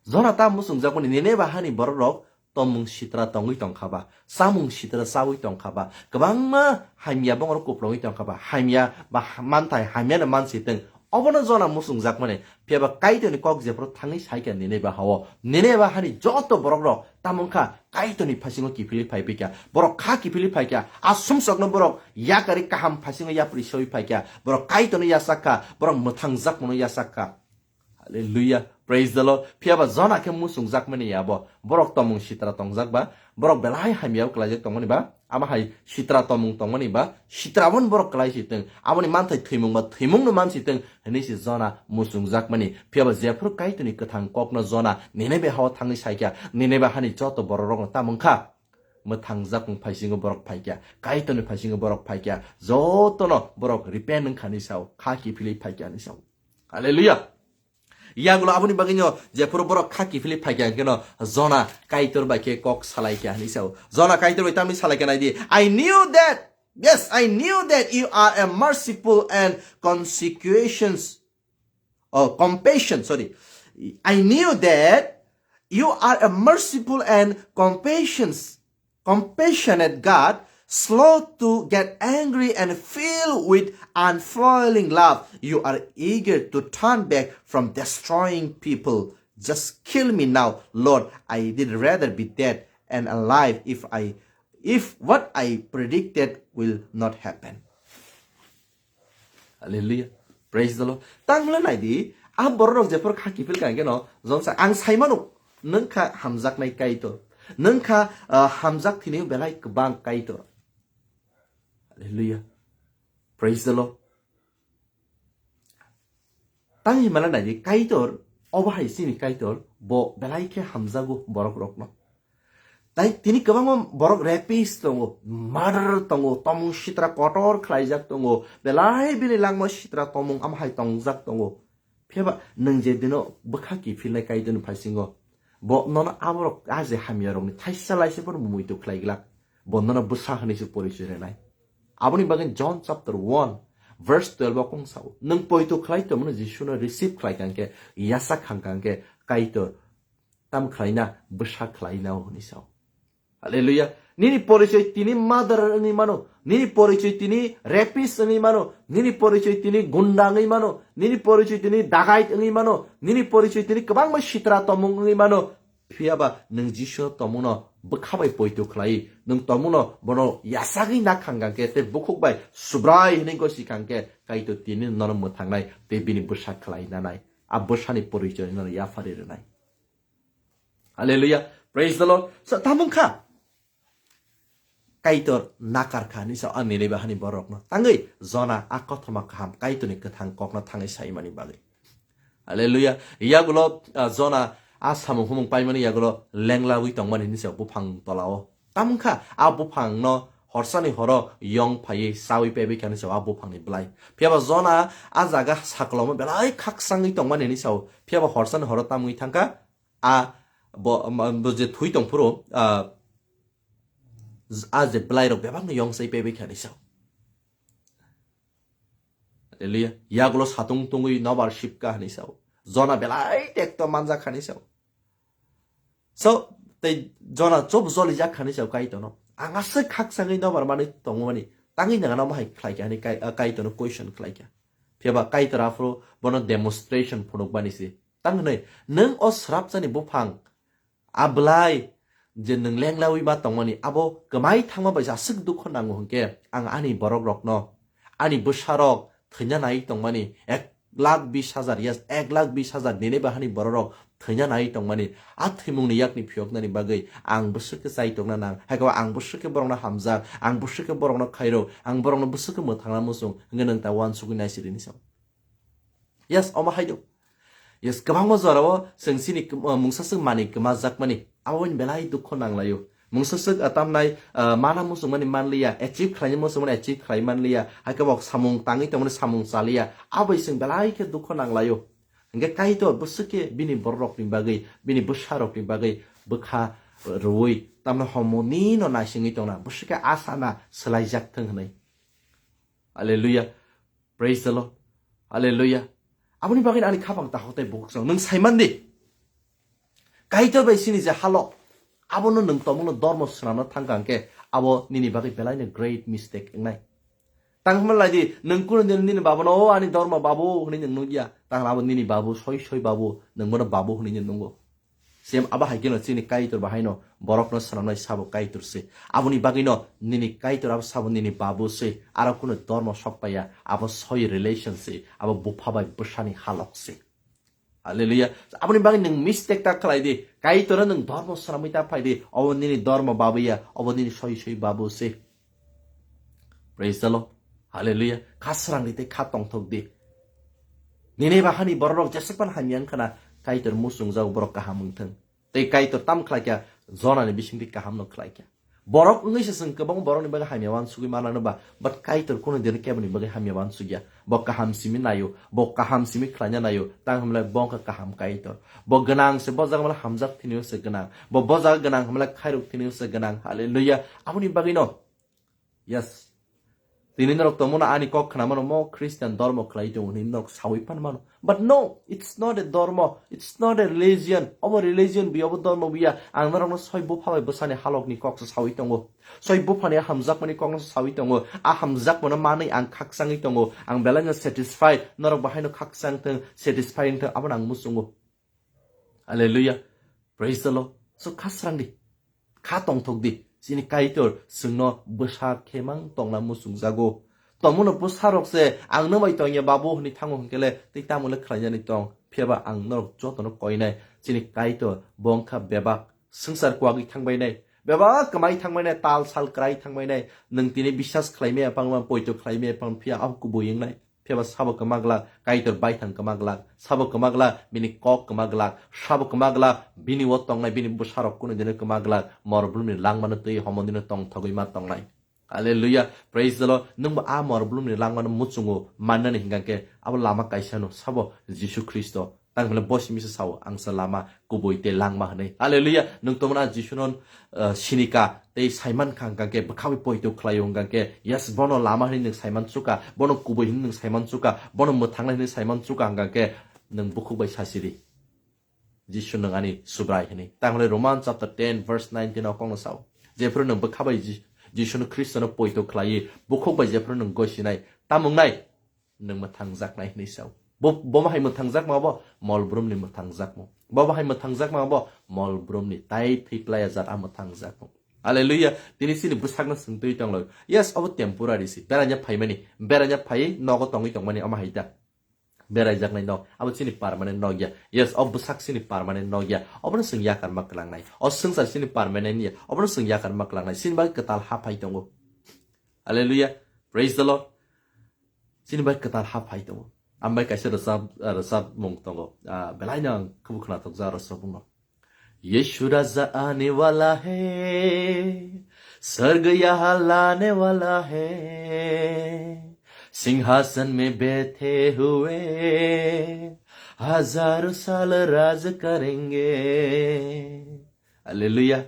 Jona ta muchungjakmani Nineba hani borokrok tomung sitra tongwi tongkha ba, chamung sitra chawi tongkha ba, kwbangma hamya bongrok kuplungwi tongkha ba, hamya ba ha-, manthai hamyano mansitwng. Obono Jona muchungjakmani, phiyaba Kaitorni kok jephru thangwi saikha Nineba hao. Nineba hani joto borokrok tamung kha Kaitorni phasingo kiphilwi phai phaikha. Borok kha kiphilwi phaikha. A sumsokno borok yakari kaham phasingo yapri soi phaikha. Borok Kaitorno yachak kha. Borok mwthangjakmano yachak kha. Hallelujah. Praise the Lord. Phiyaba Jona khe muchungjakmani ya bo. Borok tomung sitra tongjak ba. Borok belai hamya kwlaijak tongmani ba. Abo hai sitra tomung tongmani ba. Sitra bon borok kwlai si tong. Aboni manthai thwimung ba thwimung no man si tong. Hini si Jona muchungjakmani. Phiyaba jephru Kaitorni kwthang kokno Jona Ninebe hao thangwi saikha. Ninebe hani joto borok rokno tamung kha. Mwthangjakmung phaisingo borok phaikha. Kaitorni phaisingo borok phaikha. Jotono borok repent wngkha ni sao. Kha kiphilwi phaikha ni sao. Hallelujah. Yagulo aboni bagwino jephuru borok kha kiphilwi phaikha hwnkhe no Jona Kaitor bai khe kok salaikha hinwi sao. Jona Kaitor bai tamni salaikha naidi, "I knew that, yes, I knew that you are a merciful and consequentious, oh, compassion, sorry. I knew that you are a merciful and compassions." Compassionate God, slow to get angry and filled with unfailing love. You are eager to turn back from destroying people. Just kill me now, Lord. I did rather be dead and alive if I, if what I predicted will not happen. Hallelujah. Praise the Lord. Tang le nai di, a borok rok jephru kha kiphil ka hingke no, Jon sa, ang sai mano, nung kha hamjaknai Kaitor. Nung kha, ah, hamjak thini belai kwbang Kaitor. Hallelujah. Praise the Lord. Tang himala nai di, Kaitor, obo hai chini Kaitor, bo belai khe hamjago borok rokno. Tai tini kwbangma borok rapist tongo, murderer tongo, tomung sitra kotor khlaijak tongo, belai bini langma sitra tomung amhai tongjak tongo. Phiya ba nwng je dino bwkha kiphilnai Kaitorni phaisingo, bo nono aborok a je hamyarokni thaisa laise phano muitu khlai glak, bo nono bwsa hwnwi se porichoi rwnai. Aboni bagwi John chapter one verse twelve o kung sao, "Nwng poito khlai tongmani Jisuno receive khlai kha hwnkhe, yasa khang kha hwnkhe, Kaitor tam khlaina, bwsa khlaina o," hwnwi sao. Hallelujah. Nini porichoi tini murderer wngwi mano, nini porichoi tini rapist wngwi mano, nini porichoi tini gunda wngwi mano, nini porichoi tini dagait wngwi mano, nini porichoi tini kwbangma sitra tomung wngwi mano. Phiya ba nwng Jisu tomungno bwkha bai poito khlai, nwng tomungno bono yasagwi nakhang khe tei bukhuk bai Subrai hwnwi gosi kha khe, Kaitor tini nono mwthangnai tei bini bwsa khlai nanai. A bwsani porichoi nono yaphari rwnai. Hallelujah. Praise the Lord. So, tamung kha. Kaitor nakar kha ni sa ani reba hani borokno. Tangwi Jona a kothoma kaham Kaitorni kwthang kokno thangwi saimani bagwi. Hallelujah. Yagulo, ah, Jona a samung humung paimani yagulo lenglawi tongmani hinwi sa buphang tolao. Tamung kha a buphangno horsani horo yong phaiwi sawi pebwi kha ni sa a buphangni bwlai. Phiya ba Jona a jaga saklomo belai khaksangwi tongmani hinwi sao. Phiya ba horsani horo tamwi thangkha a bo, ma, bo je thui tongphuru, ah, a je bwlairok bebakno yong sai pebwi kha ni sao. Hallelujah. Yagulo satung tungwi nobar sipka hinwi sao. Jona belai tekto manjak kha ni sao. So, tei Jona chop jolijak kha ni sao Kaitorno. Ang aswk khaksangwi nobar manwi tongmani. Tangwi nangano bahai khlai kha hinwi Kai-, ah, Kaitorno question khlai kha. Phiya ba Kaitor aphuru bono demonstration phunukmani se. Tang hwnwi, nwng o srapjani buphang, a bwlai je nwng lenglawi ma tongmani, abo kwmai thangma bai aswk dukho nango hwnkhe, ang ani borok rokno, ani bwsarok thwina nai tongmani, ek lakh bis hajar, yes, ek lakh bis hajar nini bahani bororok thwina nai tongmani, a thwimungni yakni phiyoknani bagwi ang bwswk khe chai tongna nang, hai khe ang bwswk khe borokno hamjak, ang bwswk khe borokno khairok, ang borokno bwswk khe mwthangna muchung hwnkhe nwng ta uansugwi nai sidi ni sao. Yes, omo hai do. Yes, kwbangma jorao chwng chini kwma-, mungsa swk manwi kwmajakmani, abo belai dukho nanglaio. Mungsa swk, ah, tamnai, ah, mana muchungmani manliya, achieve khlaina muchungmani achieve khlai manliya, hai khe bo samung tangwi tongmani samung chaliya, abo bai chwng belai khe dukho nanglaio. Hwnkhe Kaitor bwswk khe bini bororokni bagwi, bini bwsarokni bagwi bwkha rwui, tamno homo nino naisingwi tongna, bwswk khe a sana swlaijak thung hwnwi. Hallelujah. Praise the Lord. Hallelujah. Aboni bagwi ani khapang tahok tei bukhuk song. Nwng saiman di. Kaitor bai sini je halok. Abono nwng tomungno dormo swnamna thangkha hwnkhe abo nini bagwi belaino great mistake wngnai. Tang hwnma lai di, nwng kunu din nini babono, "O ani dormo babu," hwnwi nwng nukya. Tang abo nini babu, soi soi babu, nwng bono babu hwnwi nwng nungo. Same abo hai kheno chini Kaitor bahaino borokno swnamnai sabo Kaitor se. Aboni bagwino nini Kaitor abo sabo nini babu se. Aro kuno dormo sok paiya, abo soi relation se, abo bupha bai bwsani halok se. Hallelujah. Aboni bagwi nwng mistake ta khlai di. Kaitorno nwng dormo swnamwi ta phai di. Obo nini dormo babu ya, obo nini soi soi babu se. Praise the Lord. Hallelujah. Kha srang di tei kha tongthok di. Nini bahani bororok jesakpan hamya wngkha na, Kaitor muchungjak borok kaham wngthung. Tei Kaitor tam khlai kha, Jonani bisingtwi kahamno khlai kha. Borok wngwi se chwng kwbang borokni bagwi hamya uansugwi manano ba, but Kaitor kunu din keboni bagwi hamya uansukya. Bo kaham simi naio, bo kaham simi khlaina naio, tang hwnle bo wngkha kaham Kaitor. Bo gwnang se, bo jaga mala hamjak thini se gwnang. Bo, bo jaga gwnang hwnle khairok thini se gwnang. Hallelujah. Aboni bagwino Yes. Tini norok tongmano ani kok khnamano mo Christian dormo khlai tongo hinwi norok sawi phan mano. But no, it's not a dormo, it's not a religion. Obo religion bi, obo dormo biya. Ang norokno soi bupha bai bwsani halokni koksa sawi tongo. Soi buphani hamjakmani kokno sawi tongo. A hamjakmano manwi ang khakchangwi tongo. Ang belaino satisfied. Norok bahaino khakchang thung, satisfy wng thung, abono ang muchungo. Hallelujah. Praise the Lord. So, kha srang di. Kha tongthok di. Chini Kaitor chwngno bwsa khemang tongna muchungjago. Tongmano bwsarok se, "Ang nw bai tongya babu," hwnwi thango hwnkhe le, tei tamo le khlainani tong? Phiya ba ang norok jotono koinai. Chini Kaitor bo wngkha bebak swngchar kwagwi thangbainai. Bebak kwmai thangbainai, tal sal kwrai thangbainai. Nwng tini biswas khlaimaya phangma, poito khlaimaya phang, phiya abo kubui wngnai. Phiya ba sabo kwma glak, Kaitor baithang kwma glak, sabo kwma glak, bini kok kwma glak, sabo kwma glak, bini o tongnai bini bwsarok kunu dino kwma glak, mor bwrwini langmano twi homodino tongthogwi ma tongnai. Hallelujah. Praise the Lord. Nwngbo a mol brumni langmano muchungo mannani hingkha khe abo lama kaisano sabo Jisu Khristo. Tang hwnle bo simi se sao, "Ang se lama, kubui tei langma," hwnwi. Hallelujah. Nwng tongmani a Jisuno, uh, sinika tei saiman kha hingkha khe bwkhawi poito khlaio hingkha khe, yes, bono lama hwnwi nwng saiman suka, bono kubui hwnwi nwng saiman suka, bono mwthangnai hwnwi saiman suka hingkha khe nwng bukhuk bai sasiri. Jisu nwng ani Subrai hwnwi. Tang hwnle Roman chapter ten verse nineteen o kokno sao. Jephru nwng bwkha bai Ji-, Jisuno Khristono poito khlaiwi, bukhuk bai jephru nwng gosinai, tamo wngnai? Nwng mwthangjaknai hwnwi sao. Bo, bo bahai mwthangjakma bo mol brumni mwthangjakmung. Bo bahai mwthangjakma bo mol brumni tai thwi playa jat a mwthangjakmung. Hallelujah. Tini chini bwsakno swngtwi tonglo. Yes, obo temporary si. Beraina phaimani. Beraina phaiwi nogo tongwi tongmani omo hai da. Beraijaknai nok. Abo chini permanent nok ya. Yes, o bwsak chini permanent nok ya. Obono chwng yakarma kwlangnai. O swngchar chini permanent ya. Obono chwng yakarma kwlangnai. Chini bagwi kwtal ha phai tongo. Hallelujah. Praise the Lord. Chini bai kwtal ha phai tongo. Ambai kaisa rwchap, rwchapmung tongo. Ah, belaino ang khubu khwnathokjak rwchapmungno. यीशु राजा आने वाला है, स्वर्ग यहाँ लाने वाला है, सिंहासन में बैठे हुए हजारों साल राज करेंगे। Hallelujah.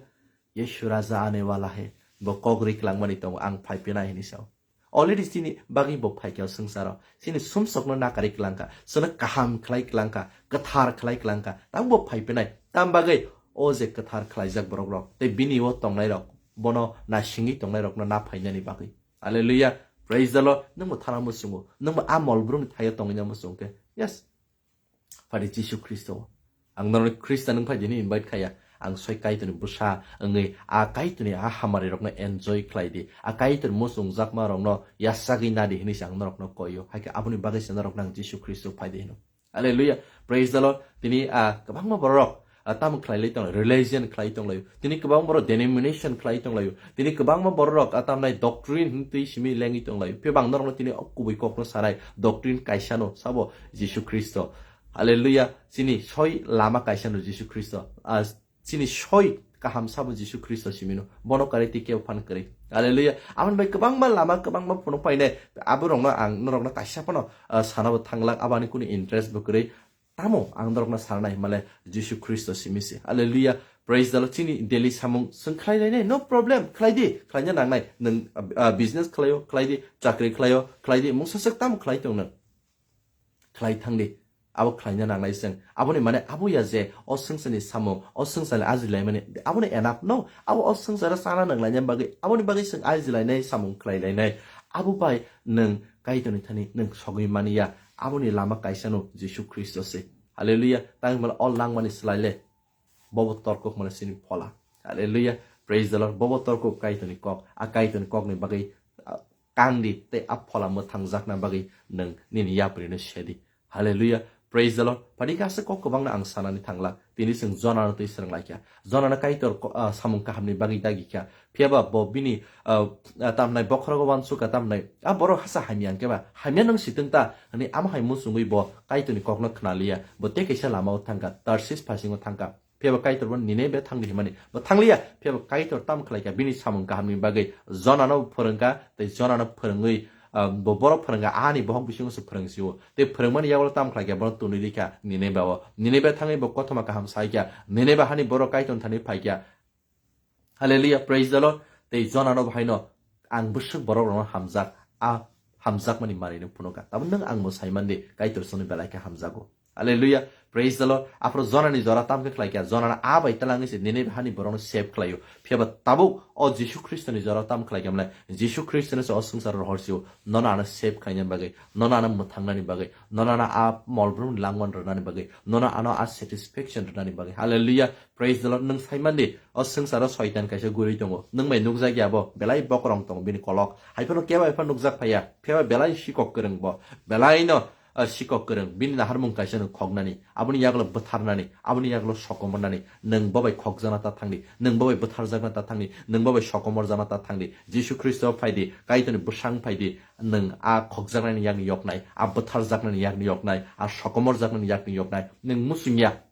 Yeshu Raja ane wala hai. Bo kok ri kwlangmani tongo, ang phai phinai hinwi sao. Already chini bagwi bo phaikha swngcharo. Chini sumsokno nakari kwlangkha. Chwngno kaham khlai kwlangkha. Kwthar khlai kwlangkha. Tamo bo phai phinai. Tam bagwi o je kwthar khlaijak borok rok tei bini o tongnai rok, bono nasingwi tongnai rokno na phainani bagwi. Hallelujah. Praise the Lord. Nwngbo thana muchungo. Nwngbo a mol brumni thaio tongwina muchungkhe. Yes. Phadi Jisu Khristo. Ang norok Khristo nwng phai dini invite khaya. Ang soi Kaitorni bwsa wngwi a Kaitorni a hamari rokno enjoy khlai di. A Kaitor muchungjakma rokno yachagwi nadi hinwi se ang norokno koio. Haikhe aboni bagwi se norokno ang Jisu Khristo phai di hino. Hallelujah. Praise the Lord. Tini a kwbangma borok a tamo khlai lai tong, religion khlai tong laio. Tini kwbang borok denomination khlai tong laio. Tini kwbangma borok a tamnai doctrine hwn twi simi lengwi tong laio. Phiya bang norokno tini o kubui kokno sanai doctrine kaisano sabo Jisu Khristo. Hallelujah. Chini soi lama kaisano Jisu Khristo. A chini soi kaham sabo Jisu Khristo simino. Bono kare tei kebo phan kwrwi. Hallelujah. Aboni bai kwbangma lama, kwbangma phunuk painai. Aborokno ang norokno kaisa phano, ah, sanabo thanglak, abani kuni interest bo kwrwi. Tamo ang norokno sanai himale Jisu Khristo simi se. Hallelujah. Praise the Lord. Chini daily samung chwng khlai lainai. No problem. Khlai di. Khlaina nangnai. Nwng, ah, ah, business khlaio, khlai di. Chakri khlaio, khlai di. Mungsa swk tamo khlai tong nwng. Khlai thang di. Abo khlaina nangnai chwng. Aboni mane abo ya je o swngcharni samung, o swngcharni ajilaimani, aboni enough no. Abo o swngcharo chana nanglaina bagwi, aboni bagwi chwng ajilainai, samung khlai lainai. Abo bai nwng Kaitorni thani nwng sogwi mani ya. Aboni lama kaisano Jisu Khristo se. Hallelujah. Tangwi mala o langmani slai le. Bobo torkuk mane chini phola. Hallelujah. Praise the Lord. Bobo torkuk Kaitorni kok. A Kaitorni kokni bagwi, ah, kang di tei a phola mwthangjakna bagwi nwng nini yaprino se di. Hallelujah. Praise the Lord. Phadi kasa kok kwbangno ang sanani thangla. Tini chwng Jonano twi swrwng laikha. Jonano Kaitor ko-, ah, samung kahamni bagwi dagi kha. Phiya ba bo bini, ah, ah, tamnai bokhorogo uansukha tamnai. A borok hasa hamya hwnkhe ba, hamya nwng sitwng ta, hwnwi amo hai muchungwi bo Kaitorni kokno khna liya. Bo tei kaisa lama-o thangkha, Tarsis phasingo thangkha. Phiya ba Kaitor bo Ninebe thangdi himani. Bo thangliya, phiya ba Kaitor tamo khlaikha, bini samung kahamni bagwi Jonano phwrwngkha, tei Jonano phwrwngwi, ah, bo borok phwrwngkha, ani bohok bisingo se phwrwngsio. Tei phwrwngmani yagulo tamo khlaikha, bono twnwi rikha Ninebe-o. Ninebe thangwi bo kothoma kaham saikha. Ninebe hani borok Kaitorni thani phaikha. Hallelujah, praise the Lord. Tei Jonano bo haino ang bwswk borok rokno hamjak, a hamjakmani manwino phunukha. Tabuk nwng ang bo saimandi, Kaitor chwngno belai khe hamjago. Hallelujah, praise the Lord. Aphuru Jonani jora tamkhe khlaikha, Jonano a bai twlangwi se Ninebe hani borokno save khlaio. Phiya ba tabuk o Jisu Khristoni jora tam khlaikha mwnai, Jisu Khristono se o swngcharo rohor sio, nono ano save khlaina bagwi, nono ano mwthangnani bagwi, nono ano a mol brumni langmano rwnani bagwi, nono ano a satisfaction rwnani bagwi. Hallelujah. Praise the Lord. Nwng saimandi, o swngcharo soitan kaisa gurwi tongo. Nwng bai nukjakya abo, belai bokorong tongo bini kolok. Haiphano kebo haiphano nukjak phaiya. Phiya ba belai sikok kwrwng bo. Belaino, ah, sikok kwrwng. Bini naharmung kaisa nwng khoknani. Aboni yagulo bwtharnani. Aboni yagulo sokomornani. Nwng bo bai khokjakna ta thangdi. Nwng bo bai bwtharjakna ta thangdi. Nwng bo bai sokomorjakna ta thangdi. Jisu Khristo phaidi. Kaitorni bwsang phaidi. Nwng a khokjaknani yakni yoknai. A bwtharjaknani yakni yoknai. A sokomorjaknani yakni yoknai. Nwng muchungya.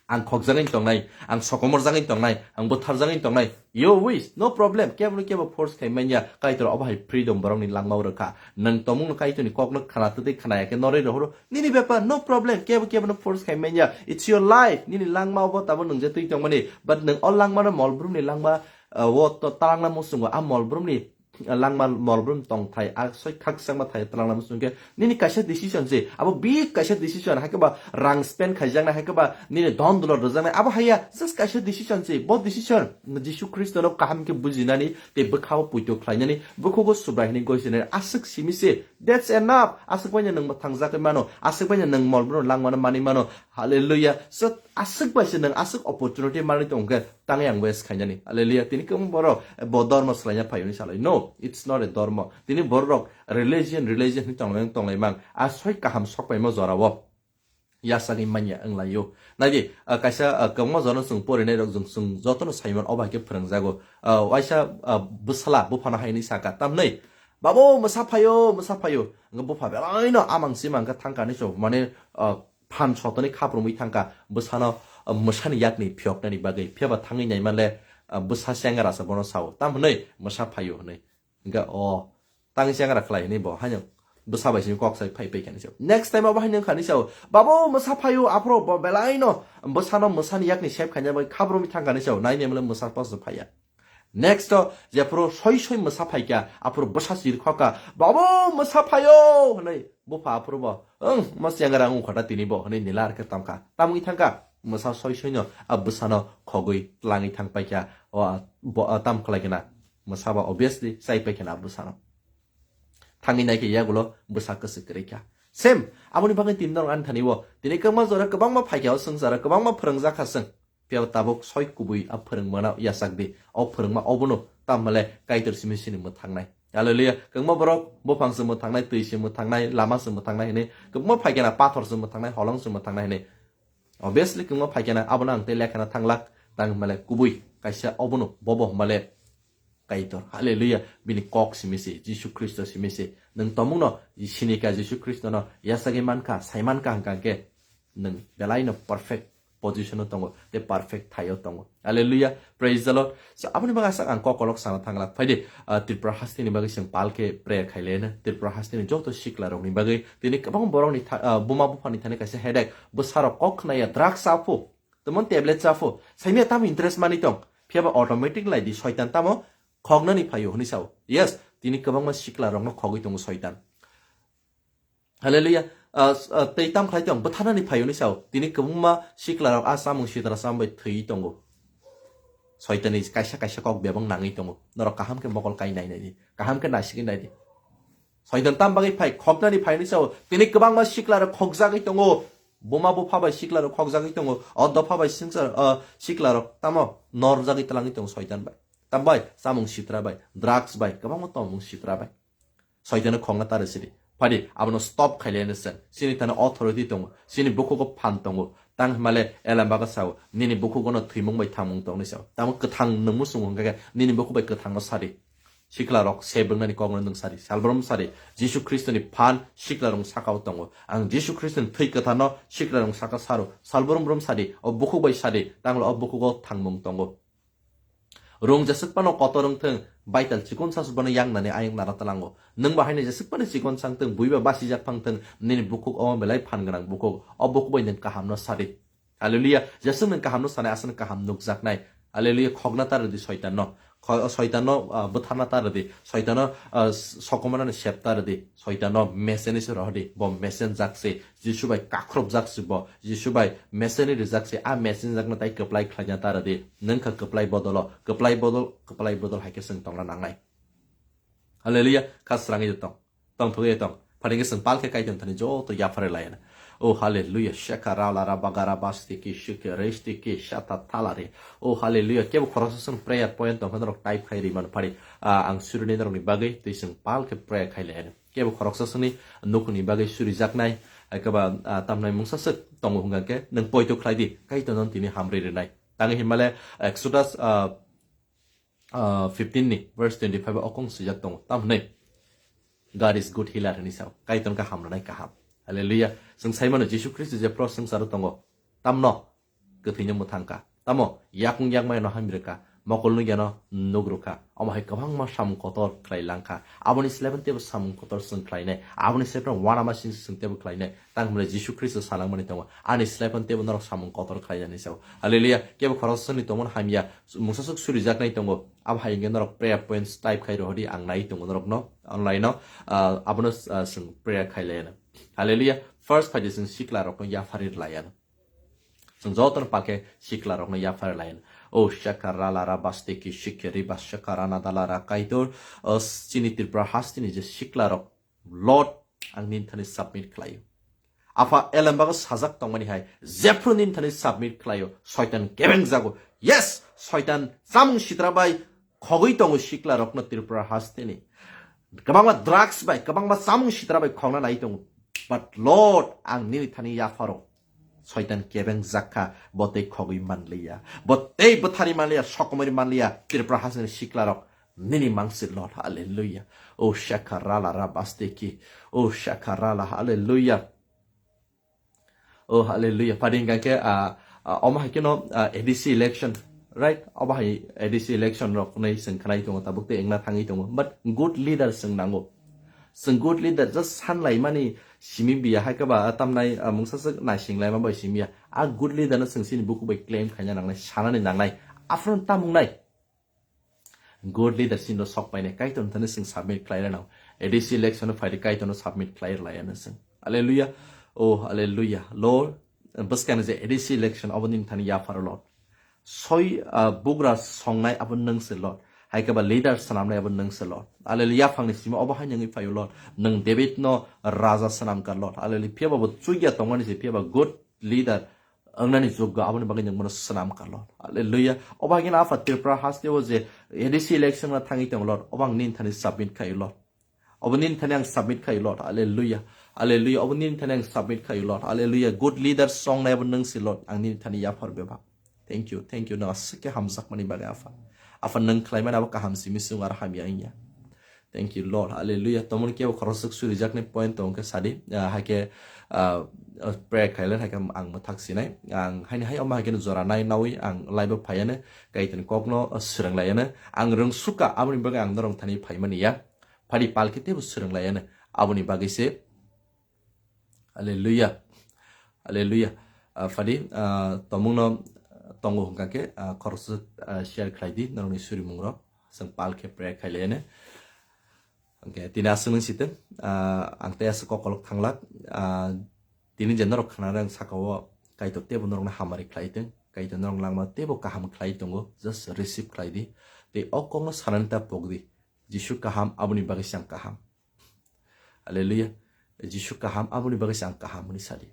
Ang khokjagwi tongnai, ang sokomorjagwi tongnai, ang butharjagwi tongnai. You wish, no problem. Kebo no kebo force khai manya. Kaitor obo hai freedom borokni langma o rwkha. Nwng tongmung no Kaitorni kok no khana twtwi khana ya khe norwi rohoro. Nini bepar, no problem. Kebo kebo no force khai manya. It's your life. Nini langma obo tabo nwng je twi tongmani. But nwng o langma no mol brumni langma, uh, o to talangna muchungo. A mol brumni langma mol brum tongthai, a soi khakchangma thai twlangna muchung khe nini kaisa decision se, abo big kaisa decision, hai khe ba rang spend khaijaknai, hai khe ba nini dhon dulot rwjaknai, abo haiya, just kaisa decision se. Bo decision Jisu Khristo no kaham khe bujinani tei bwkha o poito khlainani, bukhugo Subrai hwnwi goisinani aswk simi se. That's enough. Aswk bai nwng mwthang jagwi mano, aswk bai nwng mol brum langmano manwi mano. Hallelujah. So aswk bai se nwng aswk opportunity manwi tong khe tangwi ang waste khainani. Hallelujah. Tini kwbang borok, eh, bo dormo swlaina phai hwnwi salai. No, it's not a dormo. Tini borok religion, religion hwnwi tonglai, tonglai mang. A soi kaham sokpaima jorao yasagwi manya wnglaio. Naidi, ah, kaisa, ah, kwbangma jorano chwng porinai rok chwng, chwng jotono saiman obo hai khe phwrwngjago. Ah, waisa, ah, bwsala buphano hai hwnwi saka, tamni, "Babu, mwsa phaio, mwsa phaio." Hwnkhe bupha belaino amang simang khe thangkani chwng, mane, ah, phan sotoni khaprumwi thangkha bwsano, ah, mwsani yakni phiyoknani bagwi. Phiyaba thangwi naimanle, ah, bwsa sengra se bono sao. Tam hwnwi, "Mwsa phaio," hwnwi. Hwnkhe o tangwi sengra khlai hwnwi bo haino bwsa bai simi kok sai phai phai kani sao. Next time abo haino wngkha ni sao, "Babu, mwsa phaio," aphuru bo belaino bwsano mwsani yakni sep khaina bai khaprumwi thangkani sao. Nai naimale mwsa post phaiya. Next o jephuru soi soi mwsa phaikha, aphuru bwsa chir khokha, "Babu, mwsa phaio," hwnwi. Bupha aphuru bo, "Wng, mo chengra wngkha da tini bo," hwnwi nila arkhe tongkha. Tamwi thangkha, mwsa soi soino a bwsano khogwi tlangwi thang paikha. O, bo, o, tam khlai khna. Mwsa ba obviously chai paikha na a bwsano. Thangwi naikhe yagulo bwsa kwswk kwrwi kha. Same, aboni bagwi tini norok ani thani o. Tini kwbangma jora kwbangma phaikha o swngcharo, kwbangma phwrwngjak kha chwng. Phiya tabuk soi kubui a phwrwngmano yachak di. O phwrwngma obono tamhale Kaitor simi sini mwthangnai. Hallelujah. Kwbangma borok buphang se mwthangnai, twi se mwthangnai, lama se mwthangnai hinwi. Kwbangma phaikhe na pathor se mwthangnai, holong se mwthangnai hinwi. Obviously, kwbangma phaikhe na abono ang tei lekhana thanglak. Tang hwnmale kubui kaisa obono bobo hwnmale Kaitor. Hallelujah. Bini kok simi se, Jisu Khristo simi se. Nwng tomungno sinika Jisu Khristono yachagwi mankha, sai mankha hwnkha hwnkhe nwng belaino perfect position o tongo, tei perfect thai o tongo. Hallelujah. Praise the Lord. So, aboni bagwi sak ang kokolok sana thanglak phaidi, ah, Tripura hasteni bagwi chwng pal khe prayer khaileno. Tripura hasteni joto sikla rokni bagwi tini kwbang borokni tha-, ah, buma buphani thani kaisa headache. Bwsarok kok khnaya, drugs chaphu, tamon tablet chaphu. Saimya tamo interest mani tong. Phiyaba automatic lai di soitan tamo khoknani phaio hwnwi sao. Yes, tini kwbangma sikla rokno khogwi tongo soitan. Hallelujah. Ah, s-, ah, tei tam khlai tong, bwtharnani phaio ni sao. Tini kwbangma sikla rok a samung sitra sam bai thwi tongo. Soitani kaisa kaisa kok bebak nangwi tongo. Norok kaham khe mokol kai nai nai di. Kaham khe naisigwi nai di. Soitan tam bagwi phai, khoknani phai ni sao. Tini kwbangma sikla rok khokjagwi tongo. Buma bupha bai sikla rok khokjagwi tongo. O dopha bai singsa, ah, sikla rok tamo norjagwi twlangwi tongo soitan bai. Tam bai samung sitra bai, drugs bai, kwbangma tongmung sitra bai. Soitano khokna taro sidi. Phadi, abono stop khailaiano chwng. Chini thani authority tongo. Chini bukhugo phan tongo. Tang himale Elambago sao. Nini bukhugono thwimung bai thangmung tongni sao. Tamo kwthang nungmung sungo hwnkha khe nini bukhuk bai kwthangno sadi. Sikla rok se bwngnani kokno nwng sadi. Salbrum sadi. Jisu Khristoni phan sikla rok sakao tongo. Ang Jisu Khristoni thwi kwtharno sikla rok saka saro. Salbrum brum sadi. O bukhuk bai sadi. Tanglo o bukhugo thangmung tongo. Rung jeswk phano kotor wng thung, baital chikon sasu bono yang nani ayang nara talango. Nwng bo haino jeswk phano chikon sang thung, bui ba basijak phang thung, nini bukhuk omo belai phan gwnang bukhuk. O bukhuk bai nwng kahamno sadi. Hallelujah. Jeswk nwng kahamno sanai, aswk nwng kaham nukjaknai. Hallelujah. Khokna ta rwdi soitanno. Kho-, soitanno, ah, bwtharna ta rwdi. Soitanno, ah, s-, sokomornani sep ta rwdi. Soitanno meseni se rohordi. Bo mesen jak se. Jisu bai kakhropjak si bo, Jisu bai meseni rijak si, a meseni jakno tai kwplai khlaina ta rwdi. Nwng kha kwplai bodolo, kwplai bodol, kwplai bodol hai khe chwng tongna nangnai. Hallelujah, kha srangwi tong, tongthogwi tong. Pharingwi chwng pal khe Kaitor thani joto yaphari laiya. O hallelujah, sheka rala ra bagara basti ki shuke resti ki shata thalari. O hallelujah, kebo khoroksa chwng prayer point tong khe norok type khai ri man phari. Ah, ang surini norokni bagwi twi chwng pal khe prayer khai laiya. Kebo khoroksa sini nukni bagwi surijaknai, ekeba, ah, tamnai mungsa swk tongo hwnkha khe, nwng poito khlai di, Kaitor no tini hamri rwnai. Tangwi hinmale Exodus, ah, ah, fifteen ni verse twenty five o okong swijak tongo. Tam hwnwi, "God is good healer," hwnwi sao. Kaitor khe hamrwnai kaham. Hallelujah. Chwng sai mano Jisu Khristo je pro swngcharo tongo. Tamno kwthwino mwthangkha. Tamo yakung yakmai no hamrikha, mokol nugya no nugrukha. Omo hai kwbangma samung kotor khlai langkha. Aboni slai phano teibo samung kotor chwng khlainai. Aboni slai phano uanama sing chwng teibo khlainai. Tang hwnwi Jisu Khristo salangmani tongo. Ani slai phano teibo norok samung kotor khlainani sao. Hallelujah. Kebo khoroksa ni tongmani hamya. Mungsa swk surijaknai tongo. Abo hai hwnkhe norok prayer points type khai rohodi, ang nai tongo norokno online no. Ah, abono, ah, chwng prayer khai laiya. Hallelujah. First phaidi chwng sikla rokno yapharwi laiya. Chwng jotono pakhe sikla rokno yaphar lain. O shaka rala ra basteki shikeri ba shaka rana dala ra kaitor. O chini Tripura hasteni je sikla rok, Lord, ang nini thani submit khlaio. Apha elembago sajak tongmani hai, jephru nini thani submit khlaio, Soitan kebeng jago. Yes, Soitan chamung sitra bai khogwi tongo sikla rokno Tripura hasteni. Kwbangma drugs bai, kwbangma chamung sitra bai khogna nai tongo. But Lord, ang nini thani yapharo. Soitan kebeng jakha, bo tei khogwi manliya. Bo tei bwthari manliya, sokomori manliya, Tripura hasteni sikla rok. Nini mangsi Lord, hallelujah. O shaka rala ra basteki. O shaka rala, hallelujah. Oh, hallelujah. Padi hingka khe, ah, ah, omo hai khe no, ah, A D C election, right? Obo hai A D C election rok nai chwng khnai tongo, tabuk tei wngna thangwi tongo. But good leader chwng nango. Chwng good leader just san lai mani simi biya hai khe ba, ah, tamnai, ah, mungsa swk naising lai ma bai simi ya. A good leader no chwng sini buku bai claim khaina nangnai, sanani nangnai. Aphuru tamung nai. Good leader sini no sok painai, Kaitor thani chwng submit khlai rwnai. A D C election no phaidi Kaitor no submit khlai rwlai ano chwng. Hallelujah. Oh, hallelujah. Lord, bwskang je A D C election obo nini thani yapharo Lord. Soi, ah, bugra songnai abo nwng se Lord. Hai khe ba leader swnamnai abo nwng se Lord. Hallelujah. Yaphangni simi obo hai nangwi phaio Lord. Nwng David no raja swnamkha Lord. Hallelujah. Phiya ba bo chukya tongmani se, phiya ba good leader wngnani joggo, aboni bagwi nwng bono swnam kha, Lord. Hallelujah. Obo hai kheno Apha Tripura haste o je A D C election no thangwi tongo, Lord. Obo ang nini thani submit khaio, Lord. Obo nini thani ang submit khaio, Lord. Hallelujah. Hallelujah. Obo nini thani ang submit khaio, Lord. Hallelujah. Good leaders songnai abo nwng si, Lord. Ang nini thani yaphar bebak. Thank you. Thank you. Nwng aswk khe hamjakmani bagwi, Apha. Apha, nwng khlaimani abo kaham simi chwng aro hamya wngya. Thank you, Lord. Hallelujah. Tomoni kebo khoroksa surijaknai point tong khe sadi. Ah, hai khe, ah, ah, pray khailai, hai khe ang mwthak sinai. Ang haini hai omo hai khe jora nai nawi ang live o phaiya ne, Kaitorni kokno, ah, swrwng laiya ne. Ang rwng sukha, aboni bagwi ang norok thani phaimani ya. Phadi pal khe tebo swrwng laiya ne. Aboni bagwi se. Hallelujah. Hallelujah. Ah, phadi, ah, tomungno tongo hwnkha khe, ah, khoroksa, ah, share khlai di, norokni surimungrok. Chwng pal khe pray khailai ne. Hwnkhe tini aswk nung si tong, ah, ang tei aswk kokolok thanglak, ah, tini je norok khna rang saka o Kaitor tebo norokno hamari khlai tong, Kaitor norok langma tebo kaham khlai tongo, just receive khlai di. Tei o kokno sanani ta pok di, Jisu kaham, aboni bagwi se ang kaham. Hallelujah. Jisu kaham, aboni bagwi se ang kaham hwnwi sadi.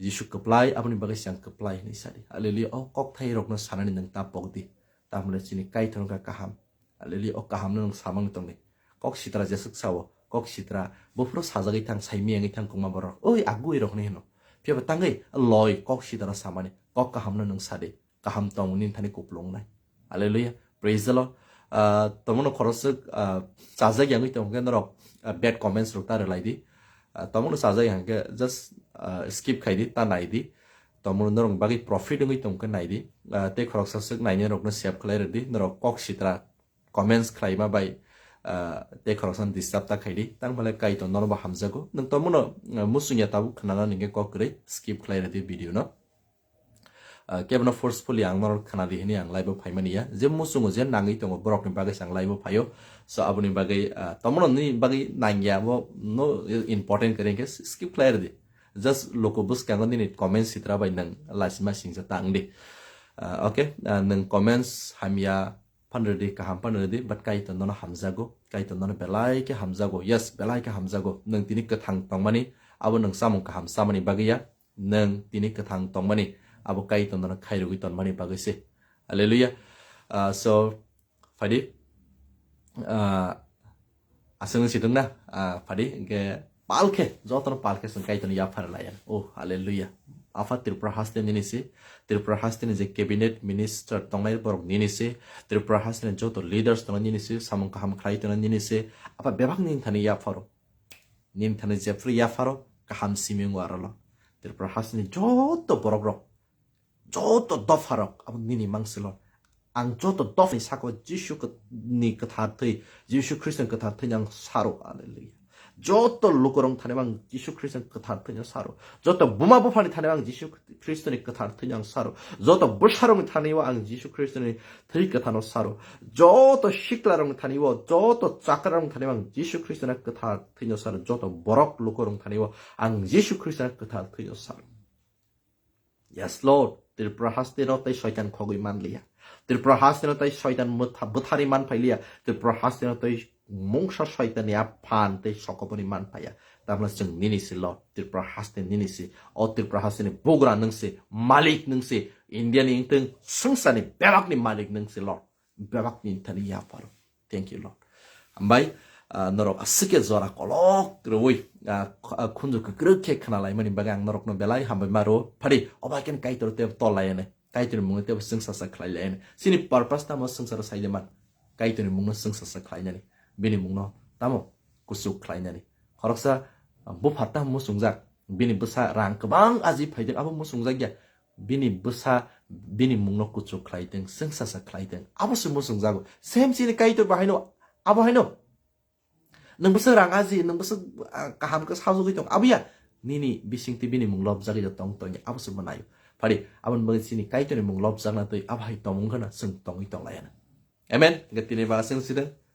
Jisu kwplai, aboni bagwi se ang kwplai hwnwi sadi. Hallelujah. O kokthai rokno sanani nwng ta pok di. Tamle chini Kaitor wngkha kaham. Hallelujah. O kahamno nwng samani tongdi. Kok sitra jeswk sao. Kok sitra. Buphuru sajagwi thang, saimiyangwi thang kwma borok. Oi, agwi rokni hino. Phiya ba tangwi loi kok sitra samani. Kok kahamno nwng sadi. Kaham tong nini thani kupulung nai. Hallelujah. Praise the Lord. Ah, tomono khoroswk, ah, chajak yangwi tong khe norok, ah, bad comments rok ta rwlai di. Ah, tomono chajak yang khe just, ah, skip khai di, ta nai di. Tomono norok bagwi profit wngwi tong khe nai di. Ah, tei khoroksa swk nainai rokno save khlai rw di. Norok kok sitra comments khlaima bai, ah, tei khoroksa disturb ta khai di. Tang phale Kaitor norok bo hamjago. Nwng tomono, ah, muchungya tabuk khnana ningkhe kok kwrwi skip khlai rw di video no. Ah, kebono forcefully ang norok khna di hwnwi ang live o phaimani ya. Je muchungo je nangwi tongo, borokni bagwi se ang live o phaio. So, aboni bagwi, ah, tomono ni bagwi nangya, bo no important kwrwi khe skip khlai rw di. Just loko bwskango nini comment sitra bai nwng lasima singsa ta wng di. Ah, okay, ah, nwng comments hamya phan rw di, kaham phan rw di, but Kaitor nono hamjago, Kaitor nono belai khe hamjago, yes, belai khe hamjago. Nwng tini kwthang tongmani, abo nwng samung kaham chamani bagwi ya. Nwng tini kwthang tongmani abo Kaitor nono khairogwi tonmani bagwi se. Hallelujah. Ah, so, phadi, ah, aswk si tongna, ah, phadi, hwnkhe pal khe, jotono pal khe chwng Kaitorno yaphar laiya. Oh, hallelujah. Apha Tripura haste nini se, Tripura haste ni je cabinet minister tongnai borok nini se, Tripura haste ni joto leaders tongnai nini se, samung kaham khlai tongnai nini se, Apha bebak nini thani yapharo. Nini thani jephru yapharo kaham simi wngo aro lo. Tripura hasteni joto borok rok, joto dopharok abo nini mang si Lord. Ang joto dophani saka Jisu ni kwthar thwi, Jisu Khristo ni kwthar thwi ang saro, hallelujah. Joto lukurok thani ang Jisu Khristo ni kwthar thwi saro. Joto buma buphani thani ang Jisu Khristo ni kwthar thwi ang saro. Joto bwsarokni thani ang Jisu Khristo ni thwi kwthar no saro. Joto siklarokni thani o, joto chakrarokni thani ang Jisu Khristo ni kwthar thwi no saro. Joto borok lukurokni thani o ang Jisu Khristo ni kwthar thwi no saro. Yes, Lord. Tripura haste no tei Soitan khogwi manliya. Tripura haste no tei Soitan mutha-, buthari manphailiya. Tripura haste no tei mungsa Soitan ni aphan tei sokoponi manphaiya. Tamla chwng nini si Lord. Tripura haste nini si. O Tripura haste ni bugra nwng si. Malik nwng si. India ni wngtwng swngsa ni bebak ni malik nwng si Lord. Bebak ni thani yapharo. Thank you, Lord. Hambai, ah, norok aswk khe jora kolok rwui, ah, kh-, ah, khunju kwkrwk khe khna laimani bagwi ang norokno belai hambai ma rwo. Phari, obo hai khe Kaitor tei tol laiyani. Kaitorni mungno tei swngsa sa khlai laiyani. Chini purpose tamo swngcharo sai de man. Kaitorni mungno swngsa sa khlainani. Bini mungno tamo kuchuk khlainani. Khoroksa, ah, bupha tamo muchungjak. Bini bwsa rang kwbang aji phaidwk abo muchungjak ya. Bini bwsa, bini mungno kuchuk khlaitwng, swngsa sa khlaitwng. Abo se muchungjago. Same chini Kaitor bo haino, abo haino. Nwng bwswk rang aji, nwng bwswk, ah, kaham khe sajagwi tong. Abo ya, nini bisingtwi bini mung lobjagwi tong tong ya, abo se bo naio. Phari, aboni bagwi chini Kaitorni mung lobjakna twi abo hai tongmung kheno chwng tongwi tong laiya na. Amen. Hingkhe tini ba chwng sidwng.